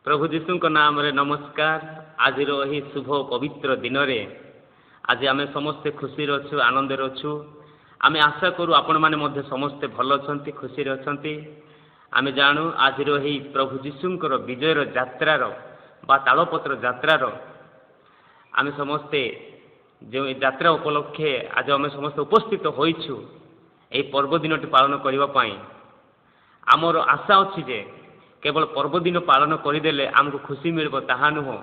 ପ୍ରଭୁ ଯୀଶୁଙ୍କ ନାମରେ ନମସ୍କାର। ଆଜିର ଏହି ଶୁଭ ପବିତ୍ର ଦିନରେ ଆଜି ଆମେ ସମସ୍ତେ ଖୁସିରେ ଅଛୁ, ଆନନ୍ଦରେ ଅଛୁ। ଆମେ ଆଶା କରୁ ଆପଣମାନେ ମଧ୍ୟ ସମସ୍ତେ ଭଲ ଅଛନ୍ତି, ଖୁସିରେ ଅଛନ୍ତି। ଆମେ ଜାଣୁ ଆଜିର ଏହି ପ୍ରଭୁ ଯୀଶୁଙ୍କର ବିଜୟର ଯାତ୍ରାର ବା ତାଳପତ୍ର ଯାତ୍ରାର ଆମେ ସମସ୍ତେ ଯେଉଁ ଏ ଯାତ୍ରା ଉପଲକ୍ଷେ ଆଜି ଆମେ ସମସ୍ତେ ଉପସ୍ଥିତ ହୋଇଛୁ ଏହି ପର୍ବ ଦିନଟି ପାଳନ କରିବା ପାଇଁ, ଆମର ଆଶା ଅଛି ଯେ କେବଳ ପର୍ବ ଦିନ ପାଳନ କରିଦେଲେ ଆମକୁ ଖୁସି ମିଳିବ ତାହା ନୁହଁ,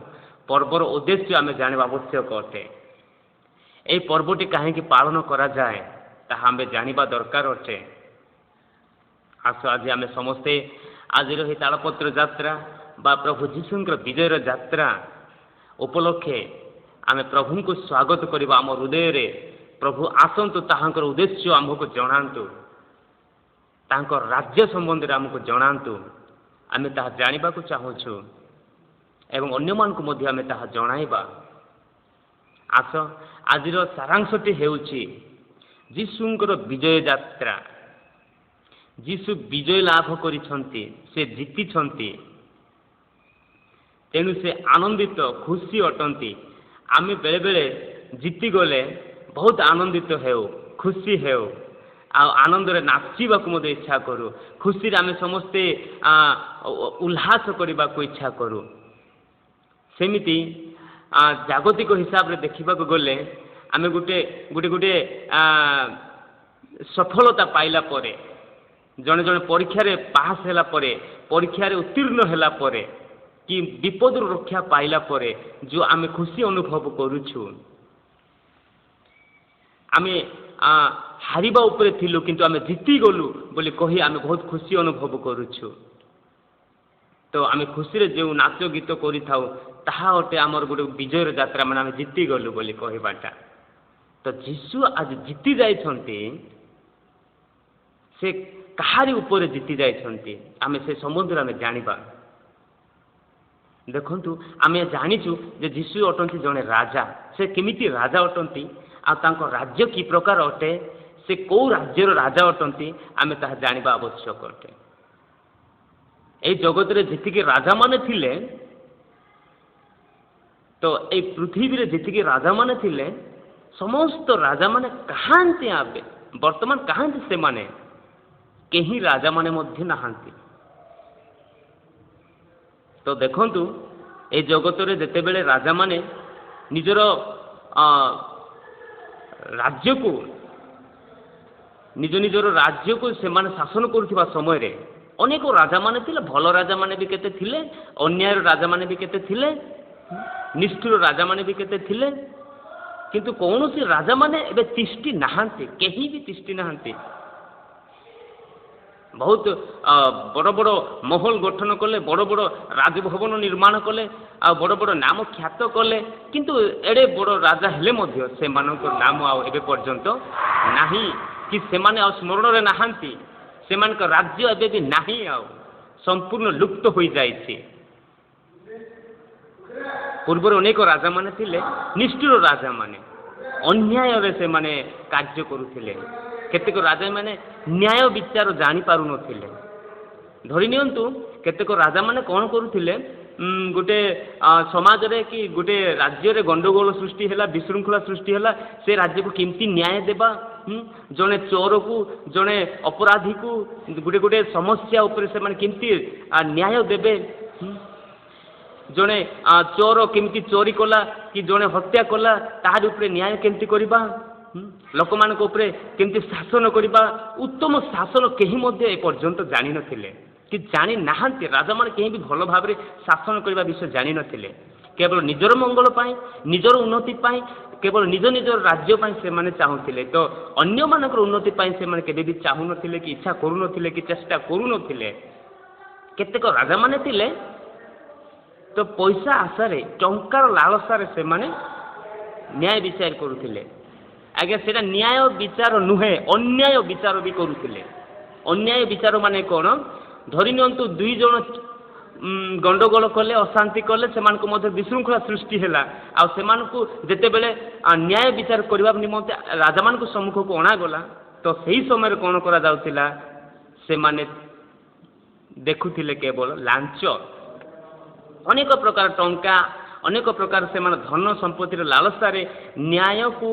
ପର୍ବର ଉଦ୍ଦେଶ୍ୟ ଆମେ ଜାଣିବା ଆବଶ୍ୟକ ଅଟେ। ଏହି ପର୍ବଟି କାହିଁକି ପାଳନ କରାଯାଏ, ତାହା ଆମେ ଜାଣିବା ଦରକାର ଅଟେ। ଆସ, ଆଜି ଆମେ ସମସ୍ତେ ଆଜିର ଏହି ତାଳପତ୍ର ଯାତ୍ରା ବା ପ୍ରଭୁ ଯୀଶୁଙ୍କର ବିଜୟର ଯାତ୍ରା ଉପଲକ୍ଷେ ଆମେ ପ୍ରଭୁଙ୍କୁ ସ୍ୱାଗତ କରିବା ଆମ ହୃଦୟରେ। ପ୍ରଭୁ ଆସନ୍ତୁ, ତାହାଙ୍କର ଉଦ୍ଦେଶ୍ୟ ଆମ୍ଭକୁ ଜଣାନ୍ତୁ, ତାଙ୍କ ରାଜ୍ୟ ସମ୍ବନ୍ଧରେ ଆମକୁ ଜଣାନ୍ତୁ। ଆମେ ତାହା ଜାଣିବାକୁ ଚାହୁଁଛୁ ଏବଂ ଅନ୍ୟମାନଙ୍କୁ ମଧ୍ୟ ଆମେ ତାହା ଜଣାଇବା। ଆସ, ଆଜିର ସାରାଂଶଟି ହେଉଛି ଯୀଶୁଙ୍କର ବିଜୟ ଯାତ୍ରା। ଯୀଶୁ ବିଜୟ ଲାଭ କରିଛନ୍ତି, ସେ ଜିତିଛନ୍ତି, ତେଣୁ ସେ ଆନନ୍ଦିତ, ଖୁସି ଅଟନ୍ତି। ଆମେ ବେଳେବେଳେ ଜିତିଗଲେ ବହୁତ ଆନନ୍ଦିତ ହେଉ, ଖୁସି ହେଉ ଆଉ ଆନନ୍ଦରେ ନାଚିବାକୁ ମଧ୍ୟ ଇଚ୍ଛା କରୁ। ଖୁସିରେ ଆମେ ସମସ୍ତେ ଉଲ୍ଲାସ କରିବାକୁ ଇଚ୍ଛା କରୁ। ସେମିତି ଜାଗତିକ ହିସାବରେ ଦେଖିବାକୁ ଗଲେ ଆମେ ଗୋଟେ ଗୋଟେ ସଫଳତା ପାଇଲା ପରେ, ଜଣେ ଜଣେ ପରୀକ୍ଷାରେ ପାସ୍ ହେଲା ପରେ, ପରୀକ୍ଷାରେ ଉତ୍ତୀର୍ଣ୍ଣ ହେଲା ପରେ କି ବିପଦରୁ ରକ୍ଷା ପାଇଲା ପରେ ଯେଉଁ ଆମେ ଖୁସି ଅନୁଭବ କରୁଛୁ, ଆମେ ହାରିବା ଉପରେ ଥିଲୁ କିନ୍ତୁ ଆମେ ଜିତିଗଲୁ ବୋଲି କହି ଆମେ ବହୁତ ଖୁସି ଅନୁଭବ କରୁଛୁ। ତ ଆମେ ଖୁସିରେ ଯେଉଁ ନାଚ ଗୀତ କରିଥାଉ, ତାହା ଅଟେ ଆମର ଗୋଟେ ବିଜୟର ଯାତ୍ରା, ମାନେ ଆମେ ଜିତିଗଲୁ ବୋଲି କହିବାଟା। ତ ଯୀଶୁ ଆଜି ଜିତି ଯାଇଛନ୍ତି। ସେ କାହାରି ଉପରେ ଜିତି ଯାଇଛନ୍ତି, ଆମେ ସେ ସମ୍ବନ୍ଧରେ ଆମେ ଜାଣିବା। ଦେଖନ୍ତୁ, ଆମେ ଜାଣିଛୁ ଯେ ଯୀଶୁ ଅଟନ୍ତି ଜଣେ ରାଜା। ସେ କେମିତି ରାଜା ଅଟନ୍ତି ଆଉ ତାଙ୍କ ରାଜ୍ୟ କି ପ୍ରକାର ଅଟେ, ସେ କେଉଁ ରାଜ୍ୟର ରାଜା ଅଟନ୍ତି, ଆମେ ତାହା ଜାଣିବା ଆବଶ୍ୟକ ଅଟେ। ଏଇ ଜଗତରେ ଯେତିକି ରାଜାମାନେ ଥିଲେ, ତ ଏଇ ପୃଥିବୀରେ ଯେତିକି ରାଜାମାନେ ଥିଲେ, ସମସ୍ତ ରାଜାମାନେ କାହାନ୍ତି? ଏବେ ବର୍ତ୍ତମାନ କାହାନ୍ତି ସେମାନେ? କେହି ରାଜାମାନେ ମଧ୍ୟ ନାହାନ୍ତି। ତ ଦେଖନ୍ତୁ, ଏ ଜଗତରେ ଯେତେବେଳେ ରାଜାମାନେ ନିଜର ରାଜ୍ୟକୁ, ନିଜ ନିଜର ରାଜ୍ୟକୁ ସେମାନେ ଶାସନ କରୁଥିବା ସମୟରେ ଅନେକ ରାଜାମାନେ ଥିଲେ। ଭଲ ରାଜାମାନେ ବି କେତେ ଥିଲେ, ଅନ୍ୟାୟର ରାଜାମାନେ ବି କେତେ ଥିଲେ, ନିଷ୍ଠୁର ରାଜାମାନେ ବି କେତେ ଥିଲେ। କିନ୍ତୁ କୌଣସି ରାଜାମାନେ ଏବେ ତିଷ୍ଠି ନାହାନ୍ତି, କେହି ବି ତିଷ୍ଠି ନାହାନ୍ତି। ବହୁତ ବଡ଼ ବଡ଼ ମହଲ ଗଠନ କଲେ, ବଡ଼ ବଡ଼ ରାଜଭବନ ନିର୍ମାଣ କଲେ ଆଉ ବଡ଼ ବଡ଼ ନାମ ଖ୍ୟାତ କଲେ, କିନ୍ତୁ ଏଡ଼େ ବଡ଼ ରାଜା ହେଲେ ମଧ୍ୟ ସେମାନଙ୍କ ନାମ ଆଉ ଏବେ ପର୍ଯ୍ୟନ୍ତ ନାହିଁ କି ସେମାନେ ଆଉ ସ୍ମରଣରେ ନାହାନ୍ତି। ସେମାନଙ୍କ ରାଜ୍ୟ ଏବେ ବି ନାହିଁ, ଆଉ ସମ୍ପୂର୍ଣ୍ଣ ଲୁପ୍ତ ହୋଇଯାଇଛି। ପୂର୍ବରୁ ଅନେକ ରାଜାମାନେ ଥିଲେ, ନିଷ୍ଠୁର ରାଜାମାନେ, ଅନ୍ୟାୟରେ ସେମାନେ କାର୍ଯ୍ୟ କରୁଥିଲେ। କେତେକ ରାଜାମାନେ ନ୍ୟାୟ ବିଚାର ଜାଣିପାରୁନଥିଲେ। ଧରି ନିଅନ୍ତୁ, କେତେକ ରାଜାମାନେ କ'ଣ କରୁଥିଲେ, ଗୋଟେ ସମାଜରେ କି ଗୋଟେ ରାଜ୍ୟରେ ଗଣ୍ଡଗୋଳ ସୃଷ୍ଟି ହେଲା, ବିଶୃଙ୍ଖଳା ସୃଷ୍ଟି ହେଲା, ସେ ରାଜ୍ୟକୁ କେମିତି ନ୍ୟାୟ ଦେବା, ଜଣେ ଚୋରକୁ, ଜଣେ ଅପରାଧୀକୁ, ଗୋଟେ ଗୋଟେ ସମସ୍ୟା ଉପରେ ସେମାନେ କେମିତି ନ୍ୟାୟ ଦେବେ, ଜଣେ ଚୋର କେମିତି ଚୋରି କଲା କି ଜଣେ ହତ୍ୟା କଲା, ତାହାରି ଉପରେ ନ୍ୟାୟ କେମିତି କରିବା, ଲୋକମାନଙ୍କ ଉପରେ କେମିତି ଶାସନ କରିବା, ଉତ୍ତମ ଶାସନ କେହି ମଧ୍ୟ ଏପର୍ଯ୍ୟନ୍ତ ଜାଣିନଥିଲେ କି ଜାଣି ନାହାନ୍ତି। ରାଜାମାନେ କେହି ବି ଭଲ ଭାବରେ ଶାସନ କରିବା ବିଷୟ ଜାଣିନଥିଲେ। କେବଳ ନିଜର ମଙ୍ଗଳ ପାଇଁ, ନିଜର ଉନ୍ନତି ପାଇଁ, କେବଳ ନିଜ ନିଜର ରାଜ୍ୟ ପାଇଁ ସେମାନେ ଚାହୁଁଥିଲେ। ତ ଅନ୍ୟମାନଙ୍କର ଉନ୍ନତି ପାଇଁ ସେମାନେ କେବେ ବି ଚାହୁଁନଥିଲେ କି ଇଚ୍ଛା କରୁନଥିଲେ କି ଚେଷ୍ଟା କରୁନଥିଲେ। କେତେକ ରାଜାମାନେ ଥିଲେ ତ ପଇସା ଆଶାରେ, ଟଙ୍କାର ଲାଳସାରେ ସେମାନେ ନ୍ୟାୟ ବିଚାର କରୁଥିଲେ। ଆଜ୍ଞା, ସେଇଟା ନ୍ୟାୟ ବିଚାର ନୁହେଁ, ଅନ୍ୟାୟ ବିଚାର ବି କରୁଥିଲେ। ଅନ୍ୟାୟ ବିଚାର ମାନେ କ'ଣ? ଧରି ନିଅନ୍ତୁ, ଦୁଇ ଜଣ ଗଣ୍ଡଗୋଳ କଲେ, ଅଶାନ୍ତି କଲେ, ସେମାନଙ୍କ ମଧ୍ୟରେ ବିଶୃଙ୍ଖଳା ସୃଷ୍ଟି ହେଲା ଆଉ ସେମାନଙ୍କୁ ଯେତେବେଳେ ନ୍ୟାୟ ବିଚାର କରିବା ନିମନ୍ତେ ରାଜାମାନଙ୍କ ସମ୍ମୁଖକୁ ଅଣାଗଲା, ତ ସେହି ସମୟରେ କ'ଣ କରାଯାଉଥିଲା? ସେମାନେ ଦେଖୁଥିଲେ କେବଳ ଲାଞ୍ଚ। ଅନେକ ପ୍ରକାର ଟଙ୍କା, ଅନେକ ପ୍ରକାର ସେମାନେ ଧନ ସମ୍ପତ୍ତିର ଲାଳସାରେ ନ୍ୟାୟକୁ,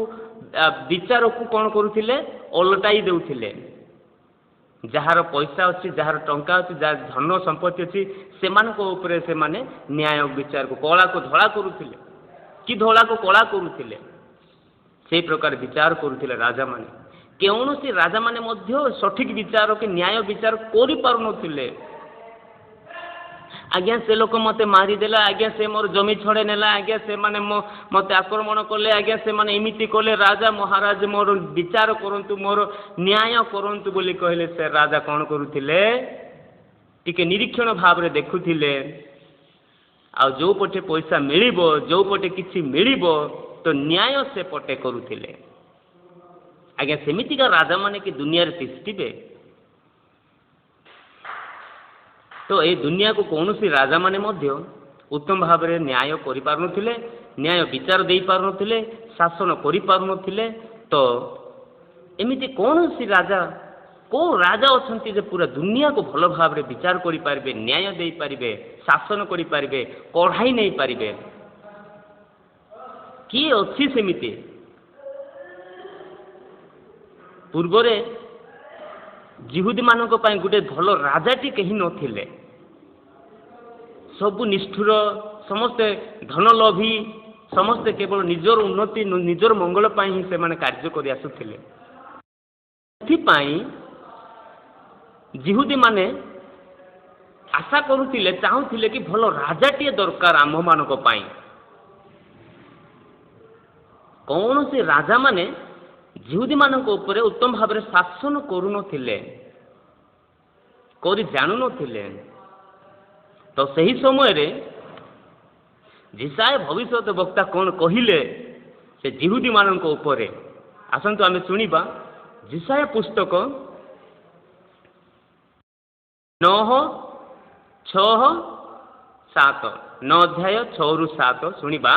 ବିଚାରକୁ କ'ଣ କରୁଥିଲେ? ଓଲଟାଇ ଦେଉଥିଲେ। ଯାହାର ପଇସା ଅଛି, ଯାହାର ଟଙ୍କା ଅଛି, ଯାହାର ଧନ ସମ୍ପତ୍ତି ଅଛି, ସେମାନଙ୍କ ଉପରେ ସେମାନେ ନ୍ୟାୟ ବିଚାରକୁ କଳାକୁ ଧଳା କରୁଥିଲେ କି ଧଳାକୁ କଳା କରୁଥିଲେ। ସେଇ ପ୍ରକାର ବିଚାର କରୁଥିଲେ ରାଜାମାନେ। କୌଣସି ରାଜାମାନେ ମଧ୍ୟ ସଠିକ ବିଚାର କି ନ୍ୟାୟ ବିଚାର କରିପାରୁନଥିଲେ। ଆଜ୍ଞା, ସେ ଲୋକ ମୋତେ ମାରିଦେଲା, ଆଜ୍ଞା, ସେ ମୋର ଜମି ଛଡ଼େଇ ନେଲା, ଆଜ୍ଞା, ସେମାନେ ମୋତେ ଆକ୍ରମଣ କଲେ, ଆଜ୍ଞା, ସେମାନେ ଏମିତି କଲେ, ରାଜା ମହାରାଜ, ମୋର ବିଚାର କରନ୍ତୁ, ମୋର ନ୍ୟାୟ କରନ୍ତୁ ବୋଲି କହିଲେ ସେ ରାଜା କ'ଣ କରୁଥିଲେ? ଟିକେ ନିରୀକ୍ଷଣ ଭାବରେ ଦେଖୁଥିଲେ। ଆଉ ଯେଉଁ ପଟେ ପଇସା ମିଳିବ, ଯେଉଁ ପଟେ କିଛି ମିଳିବ, ତ ନ୍ୟାୟ ସେପଟେ କରୁଥିଲେ। ଆଜ୍ଞା, ସେମିତିକା ରାଜାମାନେ କି ଦୁନିଆରେ ତିଷ୍ଠିବେ? ତ ଏଇ ଦୁନିଆକୁ କୌଣସି ରାଜାମାନେ ମଧ୍ୟ ଉତ୍ତମ ଭାବରେ ନ୍ୟାୟ କରିପାରୁନଥିଲେ, ନ୍ୟାୟ ବିଚାର ଦେଇପାରୁନଥିଲେ, ଶାସନ କରିପାରୁନଥିଲେ। ତ ଏମିତି କୌଣସି ରାଜା, କେଉଁ ରାଜା ଅଛନ୍ତି ଯେ ପୁରା ଦୁନିଆକୁ ଭଲ ଭାବରେ ବିଚାର କରିପାରିବେ, ନ୍ୟାୟ ଦେଇପାରିବେ, ଶାସନ କରିପାରିବେ, କଢ଼ାଇ ନେଇପାରିବେ? କିଏ ଅଛି ସେମିତି? ପୂର୍ବରେ ଯିହୁଦୀମାନଙ୍କ ପାଇଁ ଗୋଟେ ଭଲ ରାଜାଟି କେହି ନଥିଲେ। ସବୁ ନିଷ୍ଠୁର, ସମସ୍ତେ ଧନ ଲୋଭୀ, ସମସ୍ତେ କେବଳ ନିଜର ଉନ୍ନତି, ନିଜର ମଙ୍ଗଳ ପାଇଁ ହିଁ ସେମାନେ କାର୍ଯ୍ୟ କରି ଆସୁଥିଲେ। ସେଥିପାଇଁ ଯିହୁଦୀମାନେ ଆଶା କରୁଥିଲେ, ଚାହୁଁଥିଲେ କି ଭଲ ରାଜାଟିଏ ଦରକାର ଆମ୍ଭମାନଙ୍କ ପାଇଁ। କୌଣସି ରାଜାମାନେ ଯିହୁଦୀମାନଙ୍କ ଉପରେ ଉତ୍ତମ ଭାବରେ ଶାସନ କରୁନଥିଲେ, କରି ଜାଣୁନଥିଲେ। ତ ସେହି ସମୟରେ ଯିଶାଇୟ ଭବିଷ୍ୟତ ବକ୍ତା କ'ଣ କହିଲେ ସେ ଯିହୁଦୀମାନଙ୍କ ଉପରେ? ଆସନ୍ତୁ ଆମେ ଶୁଣିବା। ଯିଶାଇୟ ପୁସ୍ତକ 9, 6, 7, 9 ଅଧ୍ୟାୟ 6ରୁ 7 ଶୁଣିବା।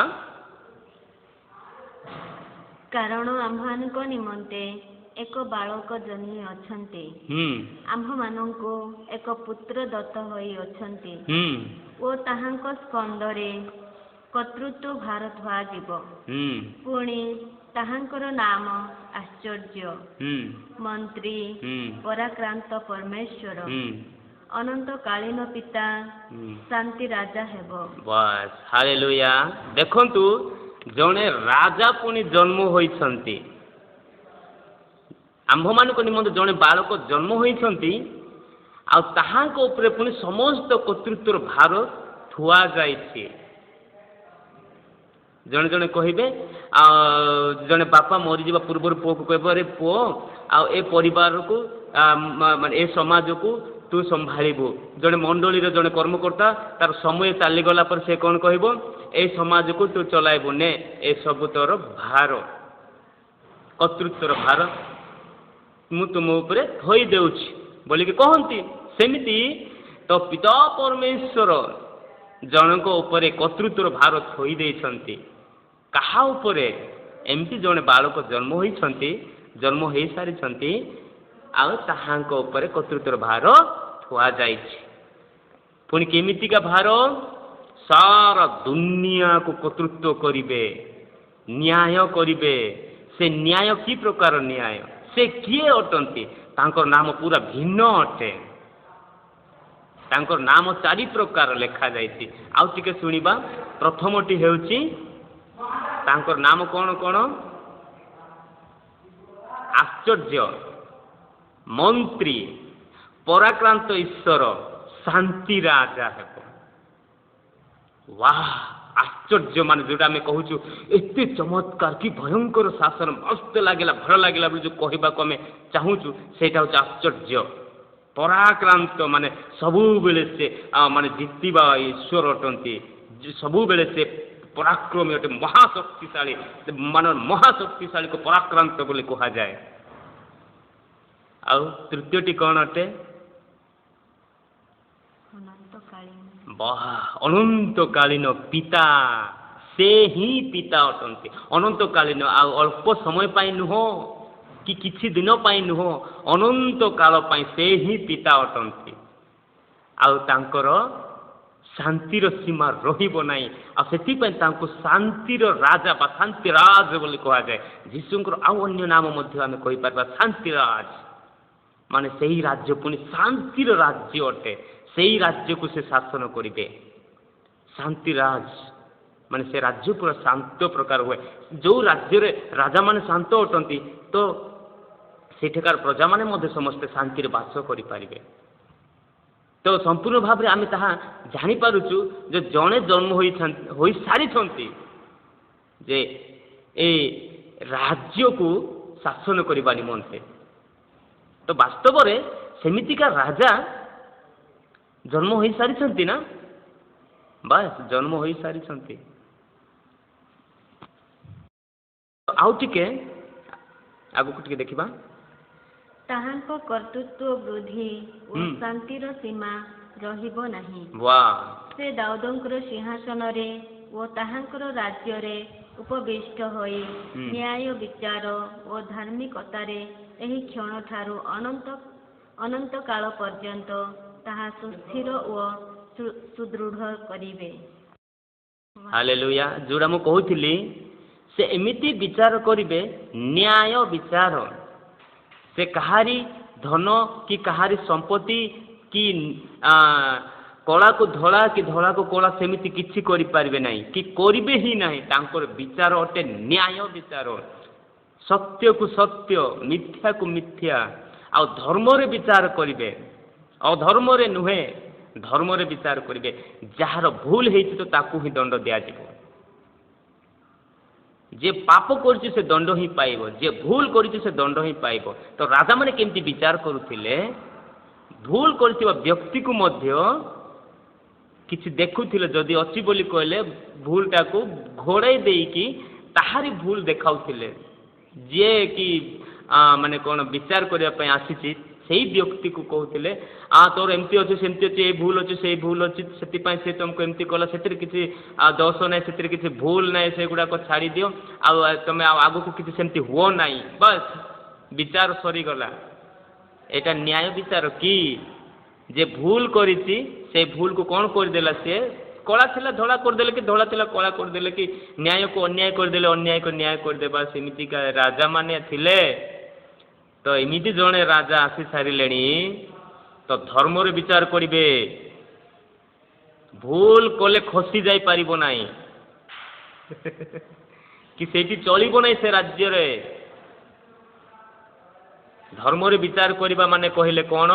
କାରଣ ଆମ୍ଭମାନଙ୍କ ନିମନ୍ତେ ଏକ ବାଳକ ଜନ୍ମି ଅଛନ୍ତି, ଆମ୍ଭମାନଙ୍କୁ ଏକ ପୁତ୍ର ଦତ୍ତ ହୋଇ ଅଛନ୍ତି ଓ ତାହାଙ୍କ ସ୍କନ୍ଧରେ କର୍ତ୍ତୃତ୍ୱ ଭାର ଥୁଆଯିବ। ପୁଣି ତାହାଙ୍କର ନାମ ଆଶ୍ଚର୍ଯ୍ୟ, ମନ୍ତ୍ରୀ, ପରାକ୍ରାନ୍ତ ପରମେଶ୍ୱର, ଅନନ୍ତକାଳୀନ ପିତା, ଶାନ୍ତି ରାଜା ହେବ। ବାସ୍, ହାଲେଲୁୟା। ଦେଖନ୍ତୁ, ଜଣେ ରାଜା ପୁଣି ଜନ୍ମ ହୋଇଛନ୍ତି। ଆମ୍ଭମାନଙ୍କ ନିମନ୍ତେ ଜଣେ ବାଳକ ଜନ୍ମ ହୋଇଛନ୍ତି, ଆଉ ତାହାଙ୍କ ଉପରେ ପୁଣି ସମସ୍ତ କର୍ତ୍ତୃତ୍ୱର ଭାର ଥୁଆଯାଇଛି। ଜଣେ ଜଣେ କହିବେ, ଆଉ ଜଣେ ବାପା ମରିଯିବା ପୂର୍ବରୁ ପୁଅକୁ କହିବ, ଆରେ ପୁଅ, ଆଉ ଏ ପରିବାରକୁ, ମାନେ ଏ ସମାଜକୁ ତୁ ସମ୍ଭାଳିବୁ। ଜଣେ ମଣ୍ଡଳୀର ଜଣେ କର୍ମକର୍ତ୍ତା, ତାର ସମୟ ଚାଲିଗଲା ପରେ ସେ କ'ଣ କହିବ? ଏଇ ସମାଜକୁ ତୁ ଚଲାଇବୁ, ନେ ଏସବୁ ତୋର ଭାର, କର୍ତ୍ତୃତ୍ୱର ଭାର ମୁଁ ତୁମ ଉପରେ ଥୋଇ ଦେଉଛି ବୋଲିକି କହନ୍ତି। ସେମିତି ତ ପିତା ପରମେଶ୍ୱର ଜଣଙ୍କ ଉପରେ କର୍ତ୍ତୃତ୍ୱର ଭାର ଥୋଇ ଦେଇଛନ୍ତି। କାହା ଉପରେ? ଏମିତି ଜଣେ ବାଳକ ଜନ୍ମ ହୋଇଛନ୍ତି, ଜନ୍ମ ହେଇସାରିଛନ୍ତି, ଆଉ ତାହାଙ୍କ ଉପରେ କର୍ତ୍ତୃତ୍ୱର ଭାର ଥୁଆଯାଇଛି। ପୁଣି କେମିତିକା ଭାର? ସାରା ଦୁନିଆକୁ କର୍ତ୍ତୃତ୍ୱ କରିବେ, ନ୍ୟାୟ କରିବେ। ସେ ନ୍ୟାୟ କି ପ୍ରକାର ନ୍ୟାୟ? ସେ କିଏ ଅଟନ୍ତି? ତାଙ୍କର ନାମ ପୁରା ଭିନ୍ନ ଅଟେ। ତାଙ୍କର ନାମ ଚାରି ପ୍ରକାର ଲେଖାଯାଇଛି। ଆଉ ଟିକେ ଶୁଣିବା। ପ୍ରଥମଟି ହେଉଛି ତାଙ୍କର ନାମ କ'ଣ କ'ଣ? ଆଶ୍ଚର୍ଯ୍ୟ ମନ୍ତ୍ରୀ, ପରାକ୍ରାନ୍ତ ଈଶ୍ୱର, ଶାନ୍ତି ରାଜା ହେବ। ୱାହ, ଆଶ୍ଚର୍ଯ୍ୟ ମାନେ ଯୋଉଟା ଆମେ କହୁଛୁ, ଏତେ ଚମତ୍କାର କି ଭୟଙ୍କର ଶାସନ, ମସ୍ତ ଲାଗିଲା, ଭଲ ଲାଗିଲା ବୋଲି ଯୋଉ କହିବାକୁ ଆମେ ଚାହୁଁଛୁ, ସେଇଟା ହେଉଛି ଆଶ୍ଚର୍ଯ୍ୟ। ପରାକ୍ରାନ୍ତ ମାନେ ସବୁବେଳେ ସେ ମାନେ ଜିତିବା ଈଶ୍ୱର ଅଟନ୍ତି। ସବୁବେଳେ ସେ ପରାକ୍ରମୀ ଅଟେ, ମହାଶକ୍ତିଶାଳୀ, ମାନେ ମହାଶକ୍ତିଶାଳୀକୁ ପରାକ୍ରାନ୍ତ ବୋଲି କୁହାଯାଏ। ଆଉ ତୃତୀୟଟି କ'ଣ ଅଟେ? ଅନନ୍ତକାଳୀନ। ବାହ, ଅନନ୍ତକାଳୀନ ପିତା। ସେ ହିଁ ପିତା ଅଟନ୍ତି ଅନନ୍ତକାଳୀନ। ଆଉ ଅଳ୍ପ ସମୟ ପାଇଁ ନୁହଁ କି କିଛି ଦିନ ପାଇଁ ନୁହଁ, ଅନନ୍ତ କାଳ ପାଇଁ ସେ ହିଁ ପିତା ଅଟନ୍ତି। ଆଉ ତାଙ୍କର ଶାନ୍ତିର ସୀମା ରହିବ ନାହିଁ। ଆଉ ସେଥିପାଇଁ ତାଙ୍କୁ ଶାନ୍ତିର ରାଜା ବା ଶାନ୍ତିରାଜ ବୋଲି କୁହାଯାଏ। ଯୀଶୁଙ୍କର ଆଉ ଅନ୍ୟ ନାମ ମଧ୍ୟ ଆମେ କହିପାରିବା ଶାନ୍ତିରାଜ, ମାନେ ସେହି ରାଜ୍ୟ ପୁଣି ଶାନ୍ତିର ରାଜ୍ୟ ଅଟେ। ସେଇ ରାଜ୍ୟକୁ ସେ ଶାସନ କରିବେ। ଶାନ୍ତିରାଜ ମାନେ ସେ ରାଜ୍ୟ ପୁରା ଶାନ୍ତ ପ୍ରକାର ହୁଏ। ଯେଉଁ ରାଜ୍ୟରେ ରାଜାମାନେ ଶାନ୍ତ ଅଟନ୍ତି, ତ ସେଠାକାର ପ୍ରଜାମାନେ ମଧ୍ୟ ସମସ୍ତେ ଶାନ୍ତିରେ ବାସ କରିପାରିବେ। ତ ସମ୍ପୂର୍ଣ୍ଣ ଭାବରେ ଆମେ ତାହା ଜାଣିପାରୁଛୁ ଯେ ଜଣେ ଜନ୍ମ ହୋଇସାରିଛନ୍ତି ଯେ ଏ ରାଜ୍ୟକୁ ଶାସନ କରିବା ନିମନ୍ତେ। ତ ବାସ୍ତବରେ ସେମିତିକା ରାଜା ଜନ୍ମ ହୋଇସାରିଛନ୍ତି ନା? ବାସ୍, ଜନ୍ମ ହୋଇସାରିଛନ୍ତି। ଆଉ ଟିକେ ଆଗକୁ ଟିକେ ଦେଖିବା। ତାହାଙ୍କ କର୍ତ୍ତୃତ୍ୱ ବୃଦ୍ଧି ଓ ଶାନ୍ତିର ସୀମା ରହିବ ନାହିଁ। ସେ ଦାଉଦଙ୍କର ସିଂହାସନରେ ଓ ତାହାଙ୍କର ରାଜ୍ୟରେ ଉପବିଷ୍ଟ ହୋଇ ନ୍ୟାୟ ବିଚାର ଓ ଧାର୍ମିକତାରେ ଏହି କ୍ଷଣଠାରୁ ଅନନ୍ତ ଅନନ୍ତ କାଳ ପର୍ଯ୍ୟନ୍ତ ତାହା ସୁସ୍ଥିର ଓ ସୁଦୃଢ଼ କରିବେ। ହାଲେଲୁୟା। ଯୋଉଟା ମୁଁ କହୁଥିଲି, ସେ ଏମିତି ବିଚାର କରିବେ, ନ୍ୟାୟ ବିଚାର। ସେ କାହାରି ଧନ କି କାହାରି ସମ୍ପତ୍ତି କି କଳାକୁ ଧଳା କି ଧଳାକୁ କଳା ସେମିତି କିଛି କରିପାରିବେ ନାହିଁ କି କରିବେ ହିଁ ନାହିଁ। ତାଙ୍କର ବିଚାର ଅଟେ ନ୍ୟାୟ ବିଚାର, ସତ୍ୟକୁ ସତ୍ୟ, ମିଥ୍ୟାକୁ ମିଥ୍ୟା। ଆଉ ଧର୍ମରେ ବିଚାର କରିବେ, ଅଧର୍ମରେ ନୁହେଁ, ଧର୍ମରେ ବିଚାର କରିବେ। ଯାହାର ଭୁଲ ହେଇଛି ତ ତାକୁ ହିଁ ଦଣ୍ଡ ଦିଆଯିବ। ଯିଏ ପାପ କରିଛି ସେ ଦଣ୍ଡ ହିଁ ପାଇବ, ଯିଏ ଭୁଲ କରିଛି ସେ ଦଣ୍ଡ ହିଁ ପାଇବ। ତ ରାଜାମାନେ କେମିତି ବିଚାର କରୁଥିଲେ? ଭୁଲ କରିଥିବା ବ୍ୟକ୍ତିକୁ ମଧ୍ୟ କିଛି ଦେଖୁଥିଲେ ଯଦି ଅଛି ବୋଲି କହିଲେ, ଭୁଲଟାକୁ ଘୋଡ଼େଇ ଦେଇକି ତାହାରି ଭୁଲ ଦେଖାଉଥିଲେ। ଯିଏ କି ମାନେ କ'ଣ ବିଚାର କରିବା ପାଇଁ ଆସିଛି, ସେଇ ବ୍ୟକ୍ତିକୁ କହୁଥିଲେ, ତୋର ଏମିତି ଅଛି, ସେମିତି ଅଛି, ଏଇ ଭୁଲ ଅଛି, ସେଇ ଭୁଲ ଅଛି, ସେଥିପାଇଁ ସେ ତୁମକୁ ଏମିତି କଲା। ସେଥିରେ କିଛି ଦୋଷ ନାହିଁ, ସେଥିରେ କିଛି ଭୁଲ ନାହିଁ, ସେଗୁଡ଼ାକ ଛାଡ଼ିଦିଅ ଆଉ ତମେ ଆଉ ଆଗକୁ କିଛି ସେମିତି ହୁଅ ନାହିଁ। ବାସ୍, ବିଚାର ସରିଗଲା। ଏଇଟା ନ୍ୟାୟ ବିଚାର କି? ଯେ ଭୁଲ କରିଛି ସେ ଭୁଲକୁ କ'ଣ କରିଦେଲା? ସିଏ କଳା ଥିଲା ଧଳା କରିଦେଲେ କି ଧଳା ଥିଲା କଳା କରିଦେଲେ କି ନ୍ୟାୟକୁ ଅନ୍ୟାୟ କରିଦେଲେ, ଅନ୍ୟାୟକୁ ନ୍ୟାୟ କରିଦେବା, ସେମିତିକା ରାଜାମାନେ ଥିଲେ। ତ ଏମିତି ଜଣେ ରାଜା ଆସି ସାରିଲେଣି, ତ ଧର୍ମରେ ବିଚାର କରିବେ। ଭୁଲ କଲେ ଖସି ଯାଇପାରିବ ନାହିଁ କି ସେଇଠି ଚଳିବ ନାହିଁ ସେ ରାଜ୍ୟରେ। ଧର୍ମରେ ବିଚାର କରିବା ମାନେ କହିଲେ କ'ଣ?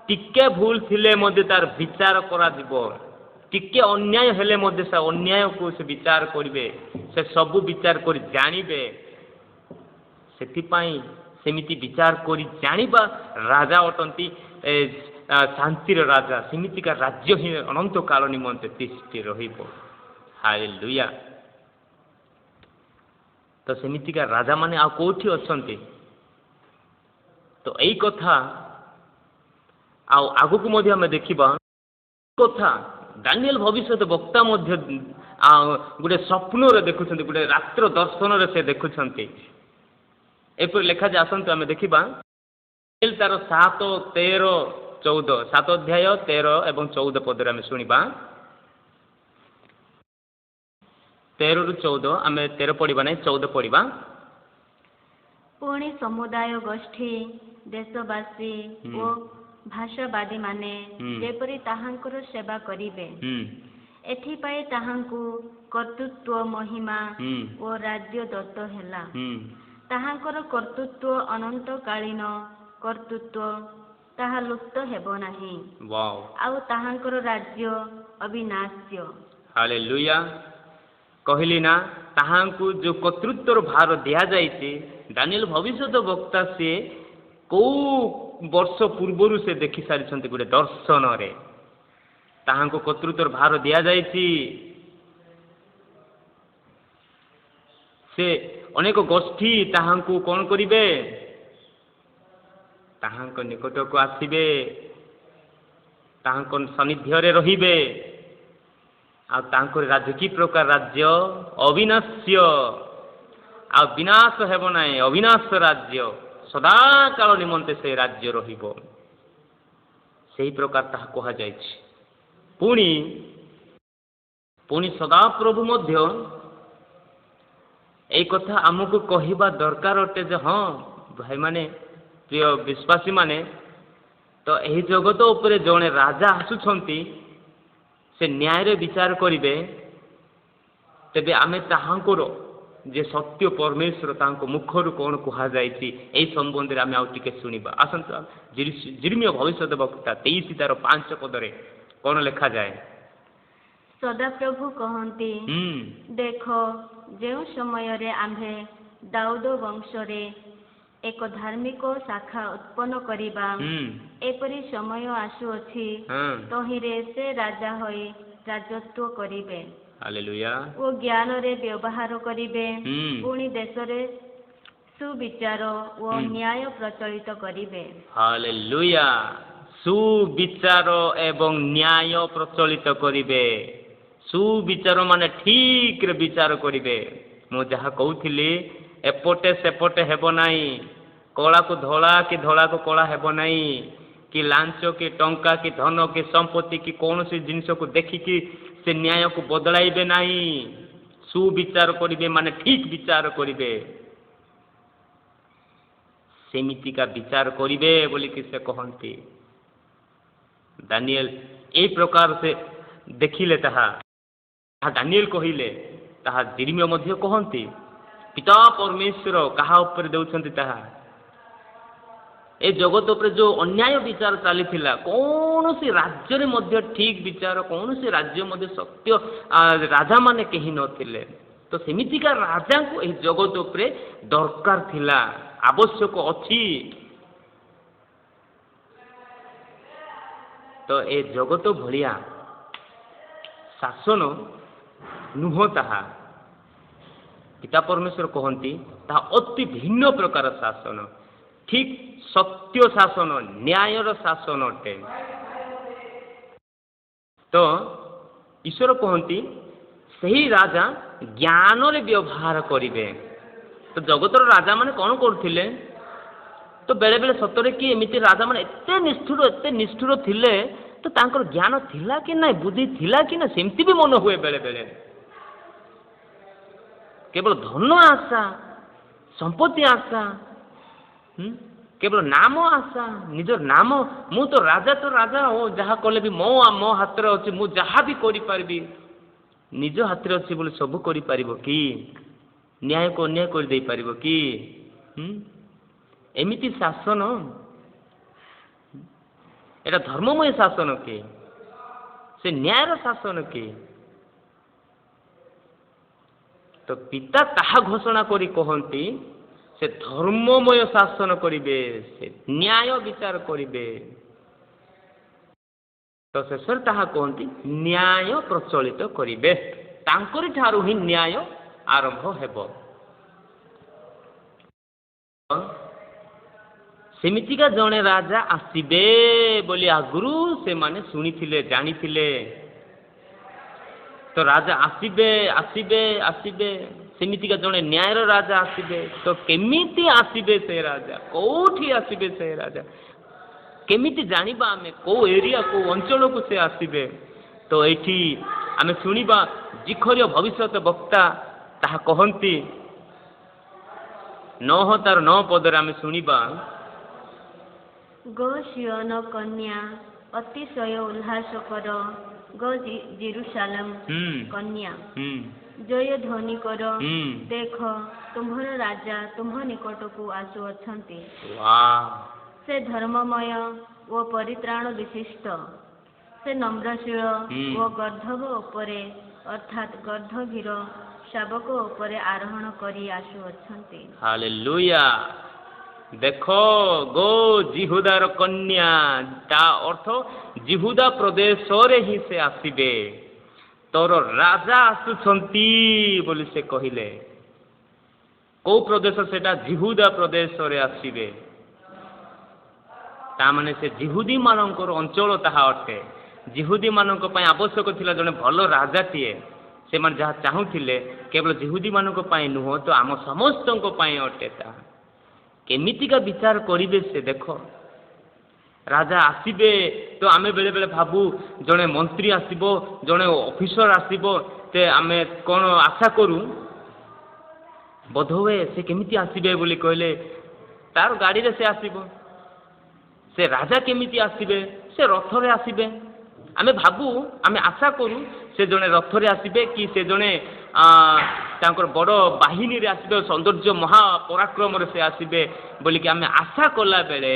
ଟିକେ ଭୁଲ ଥିଲେ ମଧ୍ୟ ତାର ବିଚାର କରାଯିବ। ଟିକେ ଅନ୍ୟାୟ ହେଲେ ମଧ୍ୟ ସେ ଅନ୍ୟାୟକୁ ସେ ବିଚାର କରିବେ। ସେ ସବୁ ବିଚାର କରି ଜାଣିବେ। ସେଥିପାଇଁ ସେମିତି ବିଚାର କରି ଜାଣିବା ରାଜା ଅଟନ୍ତି ଏ ଶାନ୍ତିର ରାଜା। ସେମିତିକା ରାଜ୍ୟ ହିଁ ଅନନ୍ତ କାଳ ନିମନ୍ତେ ତିଷ୍ଠି ରହିବ। ହାଲେଲୁୟା। ତ ସେମିତିକା ରାଜାମାନେ ଆଉ କୋଉଠି ଅଛନ୍ତି? ତ ଏଇ କଥା ଆଉ ଆଗକୁ ମଧ୍ୟ ଆମେ ଦେଖିବା। କଥା ଦାନିଏଲ ଭବିଷ୍ୟତ ବକ୍ତା ମଧ୍ୟ ଆଉ ଗୋଟେ ସ୍ୱପ୍ନରେ ଦେଖୁଛନ୍ତି, ଗୋଟେ ରାତ୍ର ଦର୍ଶନରେ ସେ ଦେଖୁଛନ୍ତି। ଏପରି ଲେଖାଯାଏ, ଆସନ୍ତୁ ଆମେ ଦେଖିବା। ତାର 7, 13, 14, 7 ଅଧ୍ୟାୟ 13 ଏବଂ 14 ପଦରେ ଆମେ ଶୁଣିବା। 13ରୁ 14, ଆମେ 13 ପଢ଼ିବା ନାହିଁ, 14 ପଢ଼ିବା। ପୁଣି ସମୁଦାୟ ଗୋଷ୍ଠୀ, ଦେଶବାସୀ ଓ ଭାଷାବାଦୀମାନେ ଯେପରି ତାହାଙ୍କର ସେବା କରିବେ, ଏଥିପାଇଁ ତାହାଙ୍କୁ କର୍ତ୍ତୃତ୍ୱ, ମହିମା ଓ ରାଜ୍ୟ ଦତ୍ତ ହେଲା। ତାହାଙ୍କର କର୍ତ୍ତୃତ୍ୱ ଅନନ୍ତକାଳୀନ କର୍ତ୍ତୃତ୍ୱ, ତାହା ଲୁପ୍ତ ହେବ ନାହିଁ, ଆଉ ତାହାଙ୍କର ରାଜ୍ୟ ଅବିନାଶ୍ୟ। ହାଲେଲୁୟା। କହିଲି ନା, ତାହାଙ୍କୁ ଯେଉଁ କର୍ତ୍ତୃତ୍ୱର ଭାର ଦିଆଯାଇଛି, ଦାନିଏଲ ଭବିଷ୍ୟତ ବକ୍ତା ସିଏ କୋଉ ବର୍ଷ ପୂର୍ବରୁ ସେ ଦେଖି ସାରିଛନ୍ତି ଗୋଟେ ଦର୍ଶନରେ। ତାହାଙ୍କୁ କର୍ତ୍ତୃତ୍ୱର ଭାର ଦିଆଯାଇଛି। ସେ ଅନେକ ଗୋଷ୍ଠୀ ତାହାଙ୍କୁ କ'ଣ କରିବେ? ତାହାଙ୍କ ନିକଟକୁ ଆସିବେ, ତାହାଙ୍କ ସାନ୍ନିଧ୍ୟରେ ରହିବେ। ଆଉ ତାଙ୍କର ରାଜ୍ୟ କି ପ୍ରକାର ରାଜ୍ୟ? ଅବିନାଶ୍ୟ, ଆଉ ବିନାଶ ହେବ ନାହିଁ। ଅବିନାଶ ରାଜ୍ୟ, ସଦାକାଳ ନିମନ୍ତେ ସେ ରାଜ୍ୟ ରହିବ, ସେହି ପ୍ରକାର ତାହା କୁହାଯାଇଛି। ପୁଣି ପୁଣି ସଦାପ୍ରଭୁ ମଧ୍ୟ ଏଇ କଥା ଆମକୁ କହିବା ଦରକାର ଅଟେ ଯେ ହଁ ଭାଇମାନେ, ପ୍ରିୟ ବିଶ୍ୱାସୀମାନେ, ତ ଏହି ଜଗତ ଉପରେ ଜଣେ ରାଜା ଆସୁଛନ୍ତି, ସେ ନ୍ୟାୟରେ ବିଚାର କରିବେ। ତେବେ ଆମେ ତାହାଙ୍କର ଯେ ସତ୍ୟ ପରମେଶ୍ୱର, ତାଙ୍କ ମୁଖରୁ କ'ଣ କୁହାଯାଇଛି, ଏହି ସମ୍ବନ୍ଧରେ ଆମେ ଆଉ ଟିକେ ଶୁଣିବା। ଆସନ୍ତୁ, ଯିରିମିୟ ଭବିଷ୍ୟତ ବକ୍ତା 23 ତାର 5 ପଦରେ କ'ଣ ଲେଖାଯାଏ? ସଦାପ୍ରଭୁ କହନ୍ତି, ଦେଖ, ଯେଉଁ ସମୟରେ ଆମ୍ଭେ ଦାଉଦ ବଂଶରେ ଏକ ଧାର୍ମିକ ଶାଖା ଉତ୍ପନ୍ନ କରିବା, ଏପରି ସମୟ ଆସୁଅଛି, ତହିଁରେ ସେ ରାଜା ହୋଇ ରାଜତ୍ୱ କରିବେ ହାଲେଲୁୟା ଓ ଜ୍ଞାନରେ ବ୍ୟବହାର କରିବେ, ପୁଣି ଦେଶରେ ସୁବିଚାର ଓ ନ୍ୟାୟ ପ୍ରଚଳିତ କରିବେ। ହାଲେଲୁୟା। ସୁବିଚାର ଏବଂ ନ୍ୟାୟ ପ୍ରଚଳିତ କରିବେ। ସୁବିଚାର ମାନେ ଠିକରେ ବିଚାର କରିବେ। ମୁଁ ଯାହା କହୁଥିଲି, ଏପଟେ ସେପଟେ ହେବ ନାହିଁ, କଳାକୁ ଧଳା କି ଧଳାକୁ କଳା ହେବ ନାହିଁ, କି ଲାଞ୍ଚ କି ଟଙ୍କା କି ଧନ କି ସମ୍ପତ୍ତି କି କୌଣସି ଜିନିଷକୁ ଦେଖିକି ସେ ନ୍ୟାୟକୁ ବଦଳାଇବେ ନାହିଁ। ସୁବିଚାର କରିବେ ମାନେ ଠିକ ବିଚାର କରିବେ। ସେମିତିକା ବିଚାର କରିବେ ବୋଲିକି ସେ କହନ୍ତି। ଦାନିଏଲ ଏଇ ପ୍ରକାର ସେ ଦେଖିଲେ ତାହା, ତାହା ଦାନିଏଲ କହିଲେ, ତାହା ଜିରିମିୟ ମଧ୍ୟ କହନ୍ତି। ପିତା ପରମେଶ୍ୱର କାହା ଉପରେ ଦେଉଛନ୍ତି ତାହା? ଏ ଜଗତ ଉପରେ ଯେଉଁ ଅନ୍ୟାୟ ବିଚାର ଚାଲିଥିଲା, କୌଣସି ରାଜ୍ୟରେ ମଧ୍ୟ ଠିକ ବିଚାର, କୌଣସି ରାଜ୍ୟ ମଧ୍ୟ ସତ୍ୟ ରାଜାମାନେ କେହି ନଥିଲେ। ତ ସେମିତିକା ରାଜାଙ୍କୁ ଏହି ଜଗତ ଉପରେ ଦରକାର ଥିଲା, ଆବଶ୍ୟକ ଅଛି। ତ ଏ ଜଗତ ଭଳିଆ ଶାସନ ନୁହଁ ତାହା। ପିତା ପରମେଶ୍ୱର କହନ୍ତି, ତାହା ଅତି ଭିନ୍ନ ପ୍ରକାର ଶାସନ, ଠିକ ସତ୍ୟ ଶାସନ, ନ୍ୟାୟର ଶାସନ ଅଟେ। ତ ଈଶ୍ୱର କହନ୍ତି, ସେହି ରାଜା ଜ୍ଞାନରେ ବ୍ୟବହାର କରିବେ। ତ ଜଗତର ରାଜାମାନେ କ'ଣ କରୁଥିଲେ? ତ ବେଳେବେଳେ ସତରେ କି ଏମିତି ରାଜାମାନେ ଏତେ ନିଷ୍ଠୁର, ଏତେ ନିଷ୍ଠୁର ଥିଲେ, ତ ତାଙ୍କର ଜ୍ଞାନ ଥିଲା କି ନାହିଁ, ବୁଦ୍ଧି ଥିଲା କି ନା, ସେମିତି ବି ମନ ହୁଏ ବେଳେବେଳେ। କେବଳ ଧନ ଆଶା, ସମ୍ପତ୍ତି ଆଶା, କେବଳ ନାମ ଆଶା, ନିଜର ନାମ। ମୁଁ ତ ରାଜା, ତ ରାଜା ଓ ଯାହା କଲେ ବି ମୋ ହାତରେ ଅଛି, ମୁଁ ଯାହା ବି କରିପାରିବି। ନିଜ ହାତରେ ଅଛି ବୋଲି ସବୁ କରିପାରିବ କି? ନ୍ୟାୟକୁ ଅନ୍ୟାୟ କରିଦେଇପାରିବ କି? ଏମିତି ଶାସନ, ଏଇଟା ଧର୍ମମୟ ଶାସନ କି? ସେ ନ୍ୟାୟର ଶାସନ କି? ତ ପିତା ତାହା ଘୋଷଣା କରି କହନ୍ତି, ସେ ଧର୍ମମୟ ଶାସନ କରିବେ, ସେ ନ୍ୟାୟ ବିଚାର କରିବେ। ତ ଶେଷରେ ତାହା କୁହନ୍ତି, ନ୍ୟାୟ ପ୍ରଚଳିତ କରିବେ। ତାଙ୍କରି ଠାରୁ ହିଁ ନ୍ୟାୟ ଆରମ୍ଭ ହେବ। ସେମିତିକା ଜଣେ ରାଜା ଆସିବେ ବୋଲି ଆଗରୁ ସେମାନେ ଶୁଣିଥିଲେ, ଜାଣିଥିଲେ। ତ ରାଜା ଆସିବେ, ଆସିବେ, ଆସିବେ, ସେମିତିକା ଜଣେ ନ୍ୟାୟର ରାଜା ଆସିବେ। ତ କେମିତି ଆସିବେ ସେ ରାଜା? କୋଉଠି ଆସିବେ ସେ ରାଜା? କେମିତି ଜାଣିବା ଆମେ କୋଉ ଏରିଆ, କୋଉ ଅଞ୍ଚଳକୁ ସେ ଆସିବେ? ତ ଏଇଠି ଆମେ ଶୁଣିବା, ଜିଖରୀୟ ଭବିଷ୍ୟତ ବକ୍ତା ତାହା କହନ୍ତି। 9 ତାର 9 ପଦରେ ଆମେ ଶୁଣିବା। ଗୋ ସିୟୋନ କନ୍ୟା, ଅତିଶୟ ଉଲ୍ଲାସ କର। ଗୋ ଯିରୂଶାଲମ କନ୍ୟା, ଜୟ ଧ୍ୱନି କର। ଦେଖ, ତୁମ୍ଭର ରାଜା ତୁମ୍ଭ ନିକଟକୁ ଆସୁଅଛନ୍ତି। ସେ ଧର୍ମମୟ ଓ ପରିତ୍ରାଣ ବିଶିଷ୍ଟ, ସେ ନମ୍ରଶୀଳ ଓ ଗର୍ଦ୍ଦଭ ଉପରେ, ଅର୍ଥାତ୍ ଗର୍ଦ୍ଦଭୀର ଶାବକ ଉପରେ ଆରୋହଣ କରି ଆସୁଅଛନ୍ତି। ହାଲେଲୁୟା। ଦେଖ ଗୋ ଜିହୁଦାର କନ୍ୟା, ତା ଅର୍ଥ ଜିହୁଦା ପ୍ରଦେଶରେ ହିଁ ସେ ଆସିବେ। ତୋର ରାଜା ଆସୁଛନ୍ତି ବୋଲି ସେ କହିଲେ। କୋଉ ପ୍ରଦେଶ ସେଟା? ଜିହୁଦା ପ୍ରଦେଶରେ ଆସିବେ। ତା ମାନେ ସେ ଜିହୁଦୀ ମାନଙ୍କର ଅଞ୍ଚଳ ତାହା ଅଟେ। ଜିହୁଦୀ ମାନଙ୍କ ପାଇଁ ଆବଶ୍ୟକ ଥିଲା ଜଣେ ଭଲ ରାଜାଟିଏ। ସେମାନେ ଯାହା ଚାହୁଁଥିଲେ କେବଳ ଜିହୁଦୀ ମାନଙ୍କ ପାଇଁ ନୁହଁ, ତ ଆମ ସମସ୍ତଙ୍କ ପାଇଁ ଅଟେ ତାହା। କେମିତିକା ବିଚାର କରିବେ ସେ ଦେଖ। ରାଜା ଆସିବେ ତ ଆମେ ବେଳେବେଳେ ଭାବୁ ଜଣେ ମନ୍ତ୍ରୀ ଆସିବ, ଜଣେ ଅଫିସର ଆସିବ, ତେ ଆମେ କ'ଣ ଆଶା କରୁ, ବୋଧହୁଏ ସେ କେମିତି ଆସିବେ ବୋଲି କହିଲେ ତାର ଗାଡ଼ିରେ ସେ ଆସିବ। ସେ ରାଜା କେମିତି ଆସିବେ? ସେ ରଥରେ ଆସିବେ। ଆମେ ଭାବୁ, ଆମେ ଆଶା କରୁ ସେ ଜଣେ ରଥରେ ଆସିବେ କି ସେ ଜଣେ ତାଙ୍କର ବଡ଼ ବାହିନୀରେ ଆସିବେ, ସୌନ୍ଦର୍ଯ୍ୟ ମହା ପରାକ୍ରମରେ ସେ ଆସିବେ ବୋଲିକି ଆମେ ଆଶା କଲାବେଳେ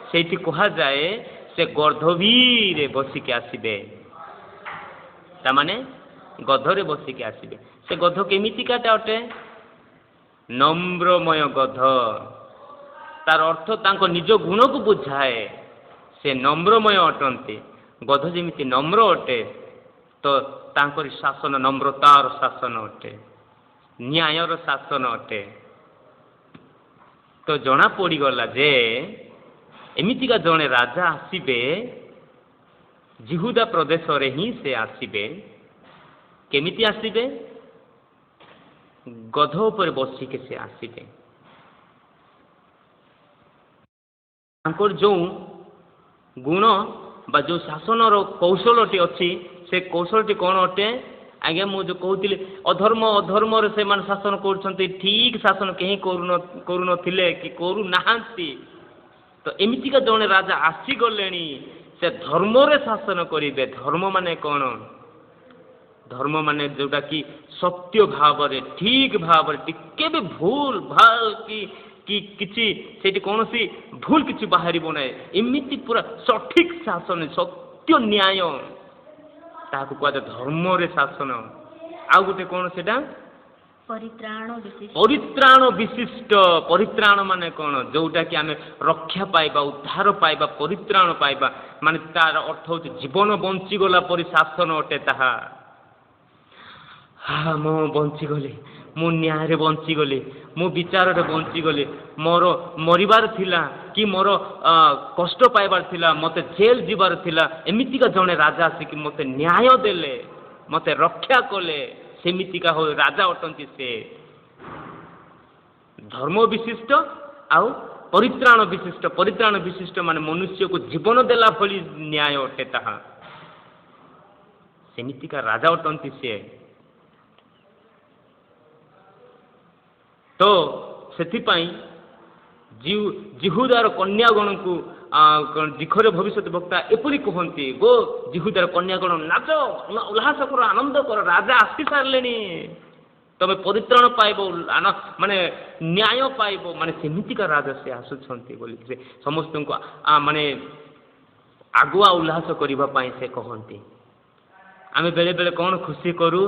ସେଇଠି କୁହାଯାଏ ସେ ଗର୍ଦ୍ଦଭୀରେ ବସିକି ଆସିବେ। ତାମାନେ ଗଧରେ ବସିକି ଆସିବେ। ସେ ଗଧ କେମିତିକାଟା ଅଟେ? ନମ୍ରମୟ ଗଧ। ତାର ଅର୍ଥ ତାଙ୍କ ନିଜ ଗୁଣକୁ ବୁଝାଏ। ସେ ନମ୍ରମୟ ଅଟନ୍ତି। ଗଧ ଯେମିତି ନମ୍ର ଅଟେ, ତ ତାଙ୍କରି ଶାସନ ନମ୍ରତାର ଶାସନ ଅଟେ, ନ୍ୟାୟର ଶାସନ ଅଟେ। ତ ଜଣା ପଡ଼ିଗଲା ଯେ ଏମିତିକା ଜଣେ ରାଜା ଆସିବେ, ଜିହୁଦା ପ୍ରଦେଶରେ ହିଁ ସେ ଆସିବେ। କେମିତି ଆସିବେ? ଗଧ ଉପରେ ବସିକି ସେ ଆସିବେ। ତାଙ୍କର ଯେଉଁ ଗୁଣ ବା ଯେଉଁ ଶାସନର କୌଶଳଟି ଅଛି, ସେ କୌଶଳଟି କ'ଣ ଅଟେ? ଆଜ୍ଞା, ମୁଁ ଯେଉଁ କହୁଥିଲି ଅଧର୍ମ, ଅଧର୍ମରେ ସେମାନେ ଶାସନ କରୁଛନ୍ତି, ଠିକ୍ ଶାସନ କେହି କରୁନଥିଲେ କି କରୁନାହାନ୍ତି। ତ ଏମିତିକା ଜଣେ ରାଜା ଆସିଗଲେଣି, ସେ ଧର୍ମରେ ଶାସନ କରିବେ। ଧର୍ମ ମାନେ କ'ଣ? ଧର୍ମ ମାନେ ଯେଉଁଟାକି ସତ୍ୟ ଭାବରେ, ଠିକ୍ ଭାବରେ, ଟିକେ ବି ଭୁଲ ଭାଲ କି କି କିଛି ସେଇଠି କୌଣସି ଭୁଲ କିଛି ବାହାରିବ ନାହିଁ, ଏମିତି ପୁରା ସଠିକ୍ ଶାସନ, ସତ୍ୟ ନ୍ୟାୟ, ତାହାକୁ କୁହାଯାଏ ଧର୍ମରେ ଶାସନ। ଆଉ ଗୋଟେ କ'ଣ ସେଇଟା? ପରିତ୍ରାଣ ବିଶିଷ୍ଟ। ପରିତ୍ରାଣ ବିଶିଷ୍ଟ। ପରିତ୍ରାଣ ମାନେ କ'ଣ? ଯୋଉଟାକି ଆମେ ରକ୍ଷା ପାଇବା, ଉଦ୍ଧାର ପାଇବା, ପରିତ୍ରାଣ ପାଇବା ମାନେ ତାର ଅର୍ଥ ହେଉଛି ଜୀବନ ବଞ୍ଚିଗଲା ପରି ଶାସନ ଅଟେ ତାହା। ହା, ମୁଁ ବଞ୍ଚିଗଲି, ମୁଁ ନ୍ୟାୟରେ ବଞ୍ଚିଗଲି, ମୁଁ ବିଚାରରେ ବଞ୍ଚିଗଲି। ମୋର ମରିବାର ଥିଲା କି ମୋର କଷ୍ଟ ପାଇବାର ଥିଲା, ମୋତେ ଜେଲ୍ ଯିବାର ଥିଲା, ଏମିତିକା ଜଣେ ରାଜା ଆସିକି ମୋତେ ନ୍ୟାୟ ଦେଲେ, ମୋତେ ରକ୍ଷା କଲେ, ସେମିତିକା ହଉ ରାଜା ଅଟନ୍ତି ସେ। ଧର୍ମ ବିଶିଷ୍ଟ ଆଉ ପରିତ୍ରାଣ ବିଶିଷ୍ଟ। ପରିତ୍ରାଣ ବିଶିଷ୍ଟ ମାନେ ମନୁଷ୍ୟକୁ ଜୀବନ ଦେଲା ଭଳି ନ୍ୟାୟ ଅଟେ ତାହା। ସେମିତିକା ରାଜା ଅଟନ୍ତି ସିଏ। ତ ସେଥିପାଇଁ ଜିହୁଦାର କନ୍ୟାଗଣଙ୍କୁ ଜିଖରେ ଭବିଷ୍ୟତ ବକ୍ତା ଏପରି କୁହନ୍ତି, ଗୋ ଜିହୁଦାର କନ୍ୟାଗଣ, ନାଚ, ଉଲ୍ଲାସ କର, ଆନନ୍ଦ କର, ରାଜା ଆସି ସାରିଲେଣି, ତମେ ପରିତ୍ରାଣ ପାଇବ, ମାନେ ନ୍ୟାୟ ପାଇବ। ମାନେ ସେମିତିକା ରାଜା ସେ ଆସୁଛନ୍ତି ବୋଲି ସେ ସମସ୍ତଙ୍କୁ ମାନେ ଆଗୁଆ ଉଲ୍ଲାସ କରିବା ପାଇଁ ସେ କହନ୍ତି। ଆମେ ବେଳେବେଳେ କ'ଣ ଖୁସି କରୁ,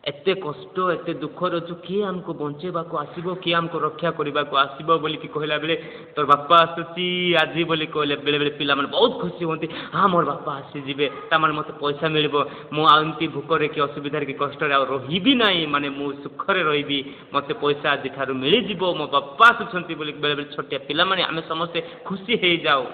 ଏତେ କଷ୍ଟ ଏତେ ଦୁଃଖରେ ଅଛୁ, କିଏ ଆମକୁ ବଞ୍ଚେଇବାକୁ ଆସିବ, କିଏ ଆମକୁ ରକ୍ଷା କରିବାକୁ ଆସିବ ବୋଲିକି କହିଲା ବେଳେ ତୋର ବାପା ଆସୁଛି ଆଜି ବୋଲି କହିଲେ ବେଳେବେଳେ ପିଲାମାନେ ବହୁତ ଖୁସି ହୁଅନ୍ତି। ହଁ, ମୋର ବାପା ଆସିଯିବେ, ତାମାନେ ମୋତେ ପଇସା ମିଳିବ, ମୁଁ ଆଉ ଏମିତି ଭୋକରେ କି ଅସୁବିଧାରେ କି କଷ୍ଟରେ ଆଉ ରହିବି ନାହିଁ, ମାନେ ମୁଁ ସୁଖରେ ରହିବି, ମୋତେ ପଇସା ଆଜିଠାରୁ ମିଳିଯିବ, ମୋ ବାପା ଆସୁଛନ୍ତି ବୋଲି ବେଳେବେଳେ ଛୋଟିଆ ପିଲାମାନେ ଆମେ ସମସ୍ତେ ଖୁସି ହେଇଯାଉ।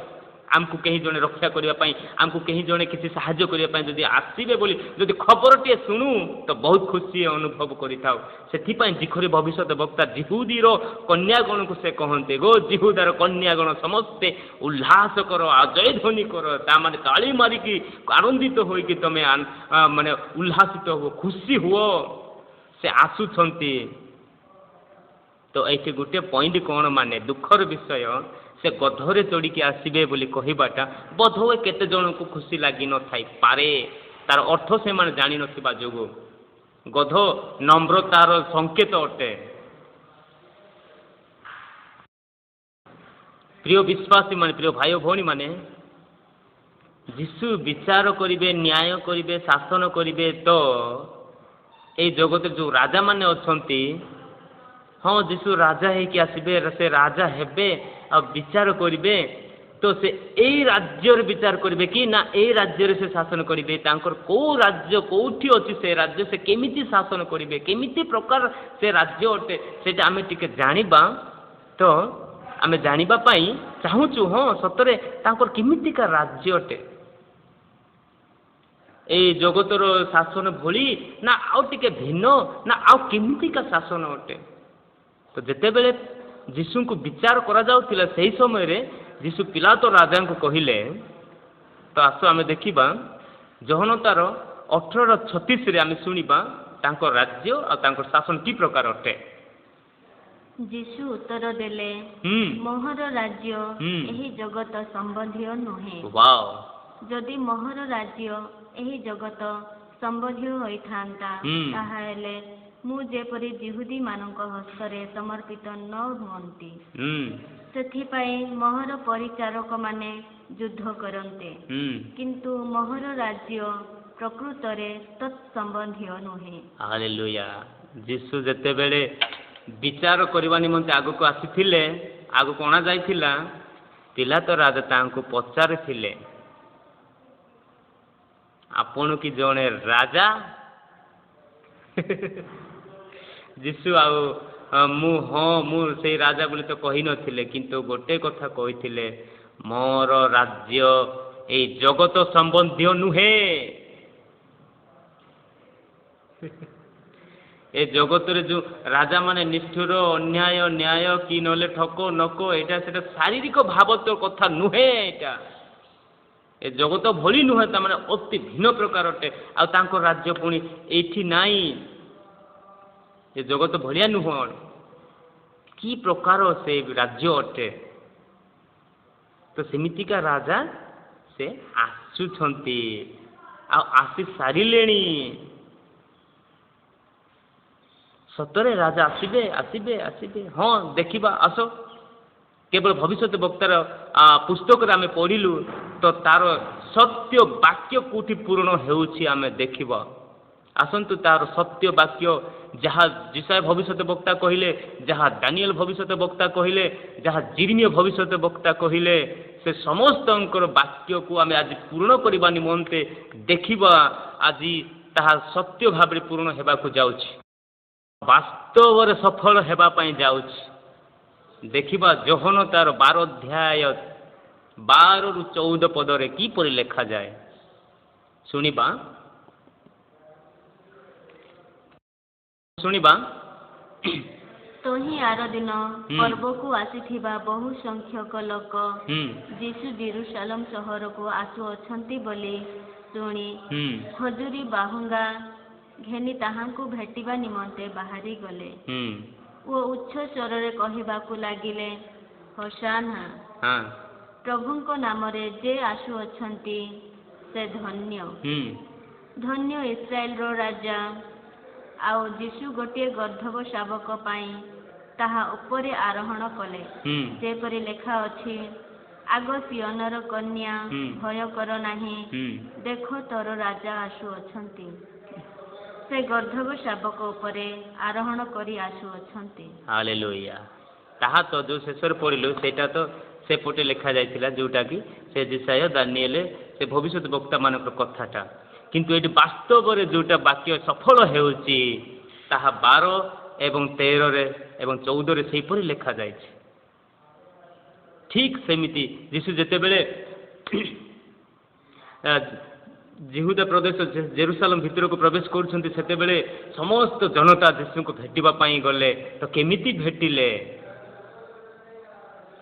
ଆମକୁ କେହି ଜଣେ ରକ୍ଷା କରିବା ପାଇଁ, ଆମକୁ କେହି ଜଣେ କିଛି ସାହାଯ୍ୟ କରିବା ପାଇଁ ଯଦି ଆସିବେ ବୋଲି ଯଦି ଖବରଟିଏ ଶୁଣୁ ତ ବହୁତ ଖୁସି ଅନୁଭବ କରିଥାଉ। ସେଥିପାଇଁ ଜିଖରୀ ଭବିଷ୍ୟତ ବକ୍ତା ଜିହୁଦୀର କନ୍ୟାଗଣକୁ ସେ କହନ୍ତି, ଗୋ ଜିହୁଦାର କନ୍ୟାଗଣ ସମସ୍ତେ ଉଲ୍ଲାସ କର, ଜୟଧ୍ୱନି କର, ତା ମାନେ ତାଳି ମାରିକି ଆନନ୍ଦିତ ହୋଇକି ତମେ ମାନେ ଉଲ୍ଲାସିତ ହୁଅ, ଖୁସି ହୁଅ, ସେ ଆସୁଛନ୍ତି। ତ ଏଇଠି ଗୋଟେ ପଏଣ୍ଟ କ'ଣ, ମାନେ ଦୁଃଖର ବିଷୟ, ସେ ଗଧରେ ଚଢ଼ିକି ଆସିବେ ବୋଲି କହିବାଟା ବୋଧହୁଏ କେତେ ଜଣଙ୍କୁ ଖୁସି ଲାଗିନଥାଇପାରେ। ତାର ଅର୍ଥ ସେମାନେ ଜାଣିନଥିବା ଯୋଗୁଁ। ଗଧ ନମ୍ରତାର ସଂକେତ ଅଟେ। ପ୍ରିୟ ବିଶ୍ୱାସୀ ମାନେ, ପ୍ରିୟ ଭାଇ ଭଉଣୀମାନେ, ଯୀଶୁ ବିଚାର କରିବେ, ନ୍ୟାୟ କରିବେ, ଶାସନ କରିବେ। ତ ଏଇ ଜଗତରେ ଯେଉଁ ରାଜାମାନେ ଅଛନ୍ତି, ହଁ, ଯୀଶୁ ରାଜା ହେଇକି ଆସିବେ, ସେ ରାଜା ହେବେ ଆଉ ବିଚାର କରିବେ। ତ ସେ ଏଇ ରାଜ୍ୟରେ ବିଚାର କରିବେ କି ନା ଏଇ ରାଜ୍ୟରେ ସେ ଶାସନ କରିବେ? ତାଙ୍କର କେଉଁ ରାଜ୍ୟ କେଉଁଠି ଅଛି, ସେ ରାଜ୍ୟ ସେ କେମିତି ଶାସନ କରିବେ, କେମିତି ପ୍ରକାର ସେ ରାଜ୍ୟ ଅଟେ, ସେଇଟା ଆମେ ଟିକେ ଜାଣିବା। ତ ଆମେ ଜାଣିବା ପାଇଁ ଚାହୁଁଛୁ, ହଁ ସତରେ ତାଙ୍କର କେମିତିକା ରାଜ୍ୟ ଅଟେ, ଏଇ ଜଗତର ଶାସନ ଭଳି ନା ଆଉ ଟିକେ ଭିନ୍ନ, ନା ଆଉ କେମିତିକା ଶାସନ ଅଟେ? ତ ଯେତେବେଳେ ଯୀଶୁଙ୍କୁ ବିଚାର କରାଯାଉଥିଲା ସେହି ସମୟରେ ଯୀଶୁ ପିଲାତ ରାଜାଙ୍କୁ କହିଲେ, ତ ଆସ ଆମେ ଦେଖିବା ଯୋହନ ତାର 18:36ରେ ଆମେ ଶୁଣିବା ତାଙ୍କ ରାଜ୍ୟ ଆଉ ତାଙ୍କର ଶାସନ କି ପ୍ରକାର ଅଟେ। ଯୀଶୁ ଉତ୍ତର ଦେଲେ, ମୋହର ରାଜ୍ୟ ଏହି ଜଗତ ସମ୍ବନ୍ଧୀୟ ନୁହେଁ। ଯଦି ମୋହର ରାଜ୍ୟ ଏହି ଜଗତ ସମ୍ବନ୍ଧୀୟ ହୋଇଥାନ୍ତା, ତାହାହେଲେ ମୁଁ ଯେପରି ଯିହୁଦୀମାନଙ୍କ ହସ୍ତରେ ସମର୍ପିତ ନ ହୁଅନ୍ତି, ସେଥିପାଇଁ ମୋହର ପରିଚାରକମାନେ ଯୁଦ୍ଧ କରନ୍ତେ। କିନ୍ତୁ ମୋହର ରାଜ୍ୟ ପ୍ରକୃତରେ ତତ୍ସମ୍ବନ୍ଧୀୟ ନୁହେଁ। ହାଲେଲୁୟା। ଯୀଶୁ ଯେତେବେଳେ ବିଚାର କରିବା ନିମନ୍ତେ ଆଗକୁ ଆସିଥିଲେ, ଆଗକୁ ଅଣାଯାଇଥିଲା, ପିଲାତ ରାଜା ତାହାଙ୍କୁ ପଚାରିଥିଲେ, ଆପଣ କି ଜଣେ ରାଜା? ଯୀଶୁ ଆଉ ମୁଁ ହଁ ମୁଁ ସେଇ ରାଜା ବୋଲି ତ କହିନଥିଲେ, କିନ୍ତୁ ଗୋଟେ କଥା କହିଥିଲେ, ମୋର ରାଜ୍ୟ ଏଇ ଜଗତ ସମ୍ବନ୍ଧୀୟ ନୁହେଁ। ଏ ଜଗତରେ ଯେଉଁ ରାଜାମାନେ ନିଷ୍ଠୁର, ଅନ୍ୟାୟ, ନ୍ୟାୟ କି ନହେଲେ ଠକ ନକ, ଏଇଟା ସେଟା ଶାରୀରିକ ଭାବ ତ କଥା ନୁହେଁ। ଏଇଟା ଏ ଜଗତ ଭଳି ନୁହେଁ, ତାମାନେ ଅତି ଭିନ୍ନ ପ୍ରକାର ଅଟେ। ଆଉ ତାଙ୍କ ରାଜ୍ୟ ପୁଣି ଏଇଠି ନାହିଁ, ଏ ଜଗତ ଭଳିଆ ନୁହଁ। କି ପ୍ରକାର ସେ ରାଜ୍ୟ ଅଟେ? ତ ସେମିତିକା ରାଜା ସେ ଆସୁଛନ୍ତି ଆଉ ଆସି ସାରିଲେଣି। ସତରେ ରାଜା ଆସିବେ, ଆସିବେ, ଆସିବେ। ହଁ, ଦେଖିବା ଆସ। କେବଳ ଭବିଷ୍ୟତ ବକ୍ତାର ପୁସ୍ତକରେ ଆମେ ପଢ଼ିଲୁ, ତ ତାର ସତ୍ୟ ବାକ୍ୟ କେଉଁଠି ପୂରଣ ହେଉଛି ଆମେ ଦେଖିବା। ଆସନ୍ତୁ ତାର ସତ୍ୟ ବାକ୍ୟ ଯାହା ଯିଶାଇୟ ଭବିଷ୍ୟତ ବକ୍ତା କହିଲେ, ଯାହା ଦାନିଏଲ ଭବିଷ୍ୟତ ବକ୍ତା କହିଲେ, ଯାହା ଯିରିମିୟ ଭବିଷ୍ୟତ ବକ୍ତା କହିଲେ, ସେ ସମସ୍ତଙ୍କର ବାକ୍ୟକୁ ଆମେ ଆଜି ପୂରଣ କରିବା ନିମନ୍ତେ ଦେଖିବା। ଆଜି ତାହା ସତ୍ୟ ଭାବରେ ପୂରଣ ହେବାକୁ ଯାଉଛି, ବାସ୍ତବରେ ସଫଳ ହେବା ପାଇଁ ଯାଉଛି। ଦେଖିବା ଯୋହନ ତାର 12 ଅଧ୍ୟାୟ 12ରୁ 14 ପଦରେ କିପରି ଲେଖାଯାଏ ଶୁଣିବା, ଶୁଣିବା। ତହିଁ ଆର ଦିନ ପର୍ବକୁ ଆସିଥିବା ବହୁ ସଂଖ୍ୟକ ଲୋକ ଯୀଶୁ ଯିରୂଶାଲମ ସହରକୁ ଆସୁଅଛନ୍ତି ବୋଲି ଶୁଣି ଖଜୁରୀ ବାହୁଙ୍ଗା ଘେନି ତାହାଙ୍କୁ ଭେଟିବା ନିମନ୍ତେ ବାହାରି ଗଲେ ଓ ଉଚ୍ଚ ସ୍ୱରରେ କହିବାକୁ ଲାଗିଲେ, ହୋଶାନ୍ନା, ପ୍ରଭୁଙ୍କ ନାମରେ ଯେ ଆସୁଅଛନ୍ତି ସେ ଧନ୍ୟ, ଧନ୍ୟ ଇସ୍ରାଏଲର ରାଜା। ଆଉ ଯୀଶୁ ଗୋଟିଏ ଗର୍ଦ୍ଦଭ ଶାବକ ପାଇ ତାହା ଉପରେ ଆରୋହଣ କଲେ, ଯେପରି ଲେଖା ଅଛି, ଆଗୋ ସିୟୋନର କନ୍ୟା, ଭୟ କର ନାହିଁ, ଦେଖ ତୋର ରାଜା ଆସୁଅଛନ୍ତି, ସେ ଗର୍ଦ୍ଦଭ ଶାବକ ଉପରେ ଆରୋହଣ କରି ଆସୁଅଛନ୍ତି। ହାଲେଲୁୟା। ତାହା ତ ଯୋଉ ଶେଷରେ ପଢିଲୁ, ସେଇଟା ତ ସେପଟେ ଲେଖା ଯାଇଥିଲା, ଯୋଉଟା କି ସେ ଯିଶାଇୟ, ଦାନିଏଲ, ସେ ଭବିଷ୍ୟତ ବକ୍ତା ମାନଙ୍କର କଥାଟା। କିନ୍ତୁ ଏଠି ବାସ୍ତବରେ ଯୋଉଟା ବାକ୍ୟ ସଫଳ ହେଉଛି, ତାହା 12 ଏବଂ 13ରେ ଏବଂ 14ରେ ସେହିପରି ଲେଖାଯାଇଛି। ଠିକ୍ ସେମିତି ଯୀଶୁ ଯେତେବେଳେ ଯିହୁଦା ପ୍ରଦେଶ ଜେରୁସାଲମ ଭିତରକୁ ପ୍ରବେଶ କରୁଛନ୍ତି, ସେତେବେଳେ ସମସ୍ତ ଜନତା ଯୀଶୁଙ୍କୁ ଭେଟିବା ପାଇଁ ଗଲେ। ତ କେମିତି ଭେଟିଲେ?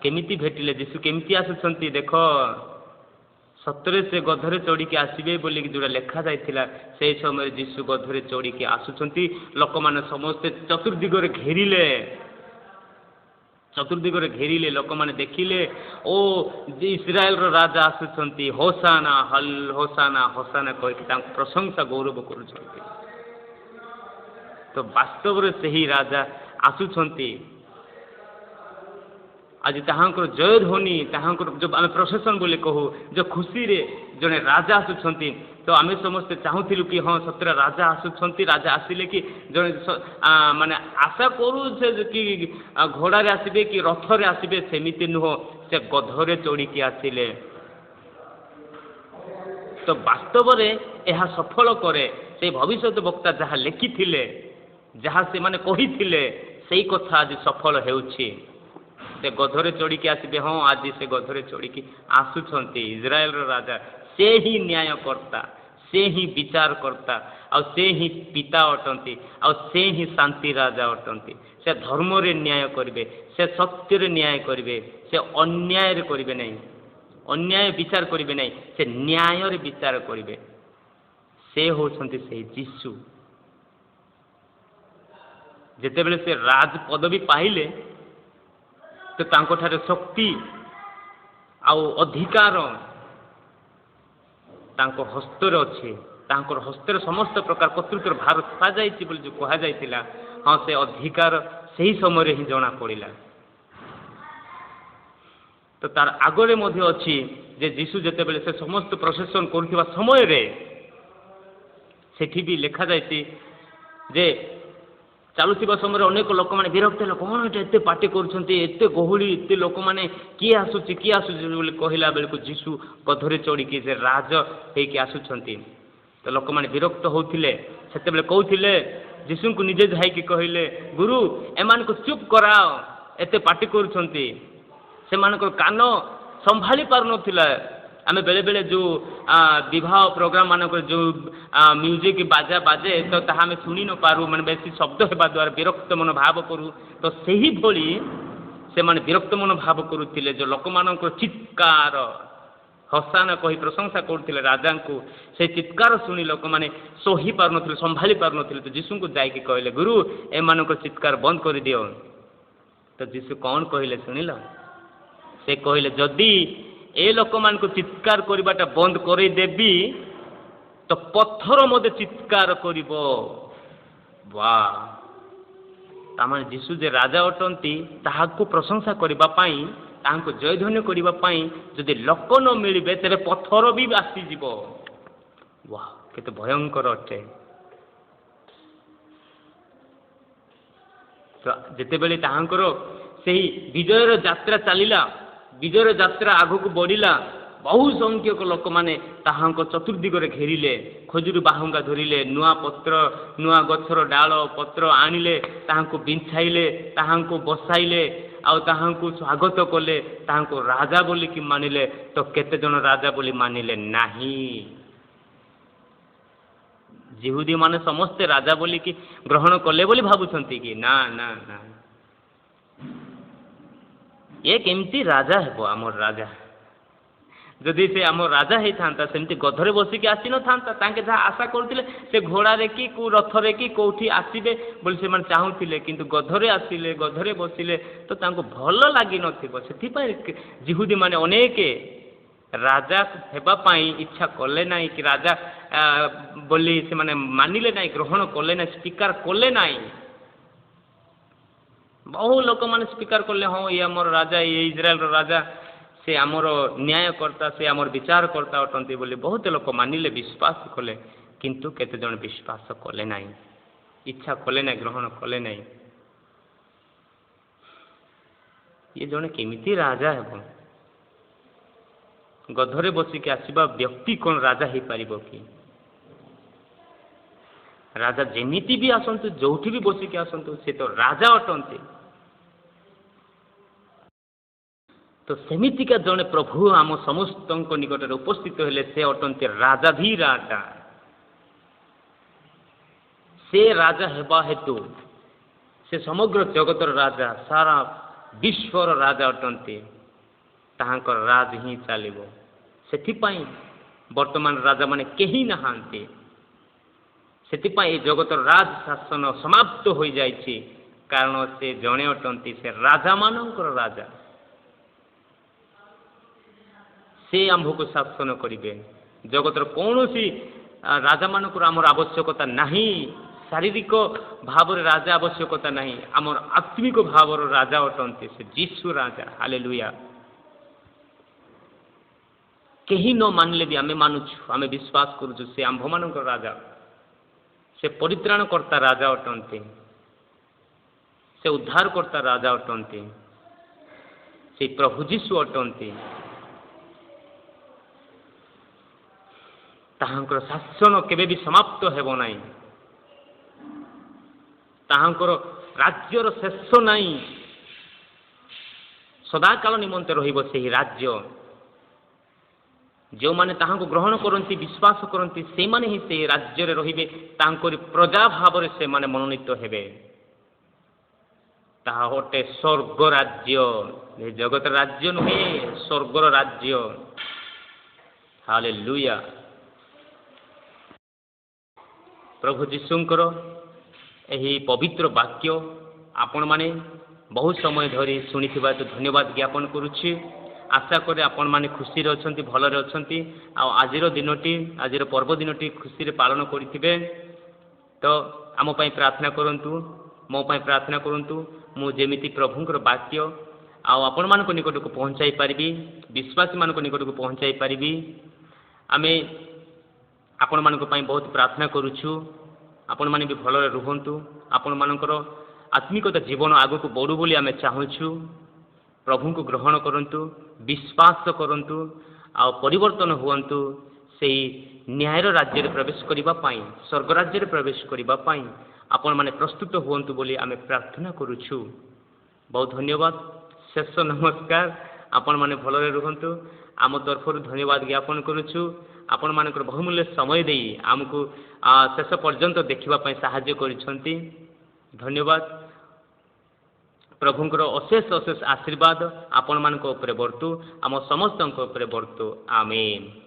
କେମିତି ଭେଟିଲେ? ଯୀଶୁ କେମିତି ଆସୁଛନ୍ତି ଦେଖ। ସତରେ ସେ ଗଧରେ ଚଢ଼ିକି ଆସିବେ ବୋଲିକି ଯୋଉଟା ଲେଖା ଯାଇଥିଲା, ସେଇ ସମୟରେ ଯୀଶୁ ଗଧରେ ଚଢ଼ିକି ଆସୁଛନ୍ତି। ଲୋକମାନେ ସମସ୍ତେ ଚତୁର୍ଦିଗରେ ଘେରିଲେ, ଚତୁର୍ଦିଗରେ ଘେରିଲେ। ଲୋକମାନେ ଦେଖିଲେ, ଓ ଇସ୍ରାଏଲର ରାଜା ଆସୁଛନ୍ତି, ହୋସାନା ହଲ, ହୋସାନା, ହୋସାନା କହିକି ତାଙ୍କୁ ପ୍ରଶଂସା ଗୌରବ କରୁଛନ୍ତି। ତ ବାସ୍ତବରେ ସେହି ରାଜା ଆସୁଛନ୍ତି। ଆଜି ତାହାଙ୍କର ଜୟଧ୍ୱନି, ତାହାଙ୍କର ଯେଉଁ ଆମେ ପ୍ରସେସନ ବୋଲି କହୁ, ଯେଉଁ ଖୁସିରେ ଜଣେ ରାଜା ଆସୁଛନ୍ତି, ତ ଆମେ ସମସ୍ତେ ଚାହୁଁଥିଲୁ କି ହଁ, ସତରେ ରାଜା ଆସୁଛନ୍ତି। ରାଜା ଆସିଲେ କି ଜଣେ ମାନେ ଆଶା କରୁ ସେ କି ଘୋଡ଼ାରେ ଆସିବେ କି ରଥରେ ଆସିବେ, ସେମିତି ନୁହଁ, ସେ ଗଧରେ ଚଢ଼ିକି ଆସିଲେ। ତ ବାସ୍ତବରେ ଏହା ସଫଳ କରେ ସେ ଭବିଷ୍ୟତ ବକ୍ତା ଯାହା ଲେଖିଥିଲେ, ଯାହା ସେମାନେ କହିଥିଲେ, ସେଇ କଥା ଆଜି ସଫଳ ହେଉଛି। ସେ ଗଧରେ ଚଢ଼ିକି ଆସିବେ। ହଁ, ଆଜି ସେ ଗଧରେ ଚଢ଼ିକି ଆସୁଛନ୍ତି ଇସ୍ରାଏଲର ରାଜା। ସେ ହିଁ ନ୍ୟାୟକର୍ତ୍ତା, ସେ ସେ ହିଁ ବିଚାରକର୍ତ୍ତା, ଆଉ ସେ ହିଁ ପିତା ଅଟନ୍ତି, ଆଉ ସେ ହିଁ ଶାନ୍ତି ରାଜା ଅଟନ୍ତି। ସେ ଧର୍ମରେ ନ୍ୟାୟ କରିବେ, ସେ ସତ୍ୟରେ ନ୍ୟାୟ କରିବେ, ସେ ଅନ୍ୟାୟରେ କରିବେ ନାହିଁ, ଅନ୍ୟାୟ ବିଚାର କରିବେ ନାହିଁ, ସେ ନ୍ୟାୟରେ ବିଚାର କରିବେ। ସେ ହେଉଛନ୍ତି ସେଇ ଯୀଶୁ। ଯେତେବେଳେ ସେ ରାଜ ପଦବୀ ପାଇଲେ ତ ତାଙ୍କଠାରେ ଶକ୍ତି ଆଉ ଅଧିକାର ତାଙ୍କ ହସ୍ତରେ ଅଛି। ତାଙ୍କର ହସ୍ତରେ ସମସ୍ତ ପ୍ରକାର କର୍ତ୍ତୃତ୍ୱର ଭାର ଥୁଆଯାଇଛି ବୋଲି ଯେଉଁ କୁହାଯାଇଥିଲା, ହଁ, ସେ ଅଧିକାର ସେହି ସମୟରେ ହିଁ ଜଣା ପଡ଼ିଲା। ତ ତାର ଆଗରେ ମଧ୍ୟ ଅଛି ଯେ ଯୀଶୁ ଯେତେବେଳେ ସେ ସମସ୍ତ ପ୍ରସେସନ କରୁଥିବା ସମୟରେ ସେଠି ବି ଲେଖାଯାଇଛି ଯେ ଚାଲୁଥିବା ସମୟରେ ଅନେକ ଲୋକମାନେ ବିରକ୍ତ ହେଲେ, କ'ଣ ଏଇଟା ଏତେ ପାଟି କରୁଛନ୍ତି, ଏତେ ଗହଳି, ଏତେ ଲୋକମାନେ, କିଏ ଆସୁଛି କିଏ ଆସୁଛି ବୋଲି କହିଲା ବେଳକୁ ଯୀଶୁ ଗଧରେ ଚଢ଼ିକି ସେ ରାଜ ହେଇକି ଆସୁଛନ୍ତି। ତ ଲୋକମାନେ ବିରକ୍ତ ହେଉଥିଲେ। ସେତେବେଳେ କହୁଥିଲେ, ଯୀଶୁଙ୍କୁ ନିଜେ ଯାଇକି କହିଲେ, ଗୁରୁ, ଏମାନଙ୍କୁ ଚୁପ୍ କରାଅ, ଏତେ ପାଟି କରୁଛନ୍ତି। ସେମାନଙ୍କର କାନ ସମ୍ଭାଳି ପାରୁନଥିଲା। ଆମେ ବେଳେବେଳେ ଯେଉଁ ବିବାହ ପ୍ରୋଗ୍ରାମ ମାନଙ୍କରେ ଯେଉଁ ମ୍ୟୁଜିକ୍ ବାଜା ବାଜେ ତ ତାହା ଆମେ ଶୁଣି ନପାରୁ, ମାନେ ବେଶୀ ଶବ୍ଦ ହେବା ଦ୍ୱାରା ବିରକ୍ତ ମନୋଭାବ କରୁ। ତ ସେହିଭଳି ସେମାନେ ବିରକ୍ତ ମନୋଭାବ କରୁଥିଲେ। ଯେଉଁ ଲୋକମାନଙ୍କର ଚିତ୍କାର, ହସାନା କହି ପ୍ରଶଂସା କରୁଥିଲେ ରାଜାଙ୍କୁ, ସେ ଚିତ୍କାର ଶୁଣି ଲୋକମାନେ ସହି ପାରୁନଥିଲେ, ସମ୍ଭାଳି ପାରୁନଥିଲେ। ତ ଯୀଶୁଙ୍କୁ ଯାଇକି କହିଲେ, ଗୁରୁ, ଏମାନଙ୍କ ଚିତ୍କାର ବନ୍ଦ କରିଦିଅ। ତ ଯୀଶୁ କ'ଣ କହିଲେ ଶୁଣିଲ? ସେ କହିଲେ, ଯଦି ଏ ଲୋକମାନଙ୍କୁ ଚିତ୍କାର କରିବାଟା ବନ୍ଦ କରେଇଦେବି ତ ପଥର ମଧ୍ୟ ଚିତ୍କାର କରିବ। ବା, ତାମାନେ ଯୀଶୁ ଯେ ରାଜା ଅଟନ୍ତି ତାହାକୁ ପ୍ରଶଂସା କରିବା ପାଇଁ, ତାହାଙ୍କୁ ଜୟଧ୍ୱନି କରିବା ପାଇଁ ଯଦି ଲୋକ ନ ମିଳିବେ ତେବେ ପଥର ବି ଆସିଯିବ। ବା, କେତେ ଭୟଙ୍କର ଅଟେ। ତ ଯେତେବେଳେ ତାହାଙ୍କର ସେହି ବିଜୟର ଯାତ୍ରା ଚାଲିଲା, ବିଜୟର ଯାତ୍ରା ଆଗକୁ ବଢ଼ିଲା, ବହୁ ସଂଖ୍ୟକ ଲୋକମାନେ ତାହାଙ୍କ ଚତୁର୍ଦିଗରେ ଘେରିଲେ, ଖଜୁରୀ ବାହୁଙ୍ଗା ଧରିଲେ, ନୂଆ ପତ୍ର, ନୂଆ ଗଛର ଡାଳ ପତ୍ର ଆଣିଲେ, ତାହାଙ୍କୁ ବିଞ୍ଛାଇଲେ, ତାହାଙ୍କୁ ବସାଇଲେ, ଆଉ ତାହାଙ୍କୁ ସ୍ୱାଗତ କଲେ, ତାହାଙ୍କୁ ରାଜା ବୋଲିକି ମାନିଲେ। ତ କେତେଜଣ ରାଜା ବୋଲି ମାନିଲେ ନାହିଁ। ଯିହୁଦୀମାନେ ସମସ୍ତେ ରାଜା ବୋଲିକି ଗ୍ରହଣ କଲେ ବୋଲି ଭାବୁଛନ୍ତି କି? ନା ନା ନା, ଏ କେମିତି ରାଜା ହେବ ଆମର ରାଜା? ଯଦି ସେ ଆମ ରାଜା ହେଇଥାନ୍ତା ସେମିତି ଗଧରେ ବସିକି ଆସିନଥାନ୍ତା। ତାଙ୍କେ ଯାହା ଆଶା କରୁଥିଲେ ସେ ଘୋଡ଼ାରେ କି କେଉଁ ରଥରେ କି କେଉଁଠି ଆସିବେ ବୋଲି ସେମାନେ ଚାହୁଁଥିଲେ, କିନ୍ତୁ ଗଧରେ ଆସିଲେ, ଗଧରେ ବସିଲେ, ତ ତାଙ୍କୁ ଭଲ ଲାଗିନଥିବ। ସେଥିପାଇଁ ଯିହୁଦୀମାନେ ଅନେକ ରାଜା ହେବା ପାଇଁ ଇଚ୍ଛା କଲେ ନାହିଁ କି ରାଜା ବୋଲି ସେମାନେ ମାନିଲେ ନାହିଁ, ଗ୍ରହଣ କଲେ ନାହିଁ, ସ୍ୱୀକାର କଲେ ନାହିଁ। ବହୁ ଲୋକମାନେ ସ୍ୱୀକାର କଲେ, ହଁ, ଇଏ ଆମର ରାଜା, ଇଏ ଇସ୍ରାଏଲର ରାଜା, ସେ ଆମର ନ୍ୟାୟକର୍ତ୍ତା, ସେ ଆମର ବିଚାରକର୍ତ୍ତା ଅଟନ୍ତି ବୋଲି ବହୁତ ଲୋକ ମାନିଲେ, ବିଶ୍ୱାସ କଲେ। କିନ୍ତୁ କେତେଜଣ ବିଶ୍ୱାସ କଲେ ନାହିଁ, ଇଚ୍ଛା କଲେ ନାହିଁ, ଗ୍ରହଣ କଲେ ନାହିଁ। ଇଏ ଜଣେ କେମିତି ରାଜା ହେବ? ଗଧରେ ବସିକି ଆସିବା ବ୍ୟକ୍ତି କ'ଣ ରାଜା ହେଇପାରିବ କି? ରାଜା ଯେମିତି ବି ଆସନ୍ତୁ, ଯୋଉଠି ବି ବସିକି ଆସନ୍ତୁ, ସେ ତ ରାଜା ଅଟନ୍ତି। ତ ସେମିତିକା ଜଣେ ପ୍ରଭୁ ଆମ ସମସ୍ତଙ୍କ ନିକଟରେ ଉପସ୍ଥିତ ହେଲେ, ସେ ଅଟନ୍ତି ରାଜାଧିରାଜା। ସେ ରାଜା ହେବା ହେତୁ ସେ ସମଗ୍ର ଜଗତର ରାଜା, ସାରା ବିଶ୍ୱର ରାଜା ଅଟନ୍ତି। ତାହାଙ୍କର ରାଜ ହିଁ ଚାଲିବ। ସେଥିପାଇଁ ବର୍ତ୍ତମାନ ରାଜାମାନେ କେହି ନାହାନ୍ତି। ସେଥିପାଇଁ ଏ ଜଗତର ରାଜ ଶାସନ ସମାପ୍ତ ହୋଇଯାଇଛି, କାରଣ ସେ ଜଣେ ଅଟନ୍ତି, ସେ ରାଜାମାନଙ୍କର ରାଜା। ସେ ଆମ୍ଭକୁ ଶାସନ କରିବେ। ଜଗତର କୌଣସି ରାଜାମାନଙ୍କର ଆମର ଆବଶ୍ୟକତା ନାହିଁ। ଶାରୀରିକ ଭାବରେ ରାଜା ଆବଶ୍ୟକତା ନାହିଁ, ଆମର ଆତ୍ମିକ ଭାବର ରାଜା ଅଟନ୍ତି ସେ ଯୀଶୁ ରାଜା। ହାଲେଲୁୟା। କେହି ନ ମାନିଲେ ବି ଆମେ ମାନୁଛୁ, ଆମେ ବିଶ୍ୱାସ କରୁଛୁ ସେ ଆମ୍ଭମାନଙ୍କର ରାଜା, ସେ ପରିତ୍ରାଣକର୍ତ୍ତା ରାଜା ଅଟନ୍ତି, ସେ ଉଦ୍ଧାରକର୍ତ୍ତା ରାଜା ଅଟନ୍ତି, ସେ ପ୍ରଭୁ ଯୀଶୁ ଅଟନ୍ତି। ତାହାଙ୍କର ଶାସନ କେବେ ବି ସମାପ୍ତ ହେବ ନାହିଁ, ତାହାଙ୍କର ରାଜ୍ୟର ଶେଷ ନାହିଁ, ସଦାକାଳ ନିମନ୍ତେ ରହିବ ସେହି ରାଜ୍ୟ। ଯେଉଁମାନେ ତାହାଙ୍କୁ ଗ୍ରହଣ କରନ୍ତି, ବିଶ୍ୱାସ କରନ୍ତି, ସେଇମାନେ ହିଁ ସେଇ ରାଜ୍ୟରେ ରହିବେ। ତାଙ୍କରି ପ୍ରଜା ଭାବରେ ସେମାନେ ମନୋନୀତ ହେବେ। ତାହା ଅଟେ ସ୍ୱର୍ଗ ରାଜ୍ୟ, ଏ ଜଗତର ରାଜ୍ୟ ନୁହେଁ, ସ୍ୱର୍ଗର ରାଜ୍ୟ। ହାଲେଲୁୟା। ପ୍ରଭୁ ଯୀଶୁଙ୍କର ଏହି ପବିତ୍ର ବାକ୍ୟ ଆପଣମାନେ ବହୁତ ସମୟ ଧରି ଶୁଣିଥିବା ହେତୁ ଧନ୍ୟବାଦ ଜ୍ଞାପନ କରୁଛି। ଆଶା କରେ ଆପଣମାନେ ଖୁସିରେ ଅଛନ୍ତି, ଭଲରେ ଅଛନ୍ତି ଆଉ ଆଜିର ଦିନଟି, ଆଜିର ପର୍ବ ଦିନଟି ଖୁସିରେ ପାଳନ କରିଥିବେ। ତ ଆମ ପାଇଁ ପ୍ରାର୍ଥନା କରନ୍ତୁ, ମୋ ପାଇଁ ପ୍ରାର୍ଥନା କରନ୍ତୁ, ମୁଁ ଯେମିତି ପ୍ରଭୁଙ୍କର ବାକ୍ୟ ଆଉ ଆପଣମାନଙ୍କ ନିକଟକୁ ପହଞ୍ଚାଇ ପାରିବି, ବିଶ୍ୱାସୀମାନଙ୍କ ନିକଟକୁ ପହଞ୍ଚାଇ ପାରିବି। ଆମେ ଆପଣମାନଙ୍କ ପାଇଁ ବହୁତ ପ୍ରାର୍ଥନା କରୁଛୁ। ଆପଣମାନେ ବି ଭଲରେ ରୁହନ୍ତୁ, ଆପଣମାନଙ୍କର ଆତ୍ମିକତା ଜୀବନ ଆଗକୁ ବଢ଼ୁ ବୋଲି ଆମେ ଚାହୁଁଛୁ। ପ୍ରଭୁଙ୍କୁ ଗ୍ରହଣ କରନ୍ତୁ, ବିଶ୍ୱାସ କରନ୍ତୁ ଆଉ ପରିବର୍ତ୍ତନ ହୁଅନ୍ତୁ। ସେଇ ନ୍ୟାୟର ରାଜ୍ୟରେ ପ୍ରବେଶ କରିବା ପାଇଁ, ସ୍ୱର୍ଗ ରାଜ୍ୟରେ ପ୍ରବେଶ କରିବା ପାଇଁ ଆପଣମାନେ ପ୍ରସ୍ତୁତ ହୁଅନ୍ତୁ ବୋଲି ଆମେ ପ୍ରାର୍ଥନା କରୁଛୁ। ବହୁତ ଧନ୍ୟବାଦ। ଶେଷ ନମସ୍କାର। ଆପଣମାନେ ଭଲରେ ରୁହନ୍ତୁ। ଆମ ତରଫରୁ ଧନ୍ୟବାଦ ଜ୍ଞାପନ କରୁଛୁ, ଆପଣମାନଙ୍କର ବହୁମୂଲ୍ୟ ସମୟ ଦେଇ ଆମକୁ ଶେଷ ପର୍ଯ୍ୟନ୍ତ ଦେଖିବା ପାଇଁ ସାହାଯ୍ୟ କରିଛନ୍ତି। ଧନ୍ୟବାଦ। ପ୍ରଭୁଙ୍କର ଅଶେଷ ଅଶେଷ ଆଶୀର୍ବାଦ ଆପଣମାନଙ୍କ ଉପରେ ବର୍ତ୍ତୁ, ଆମ ସମସ୍ତଙ୍କ ଉପରେ ବର୍ତ୍ତୁ। ଆମେନ୍।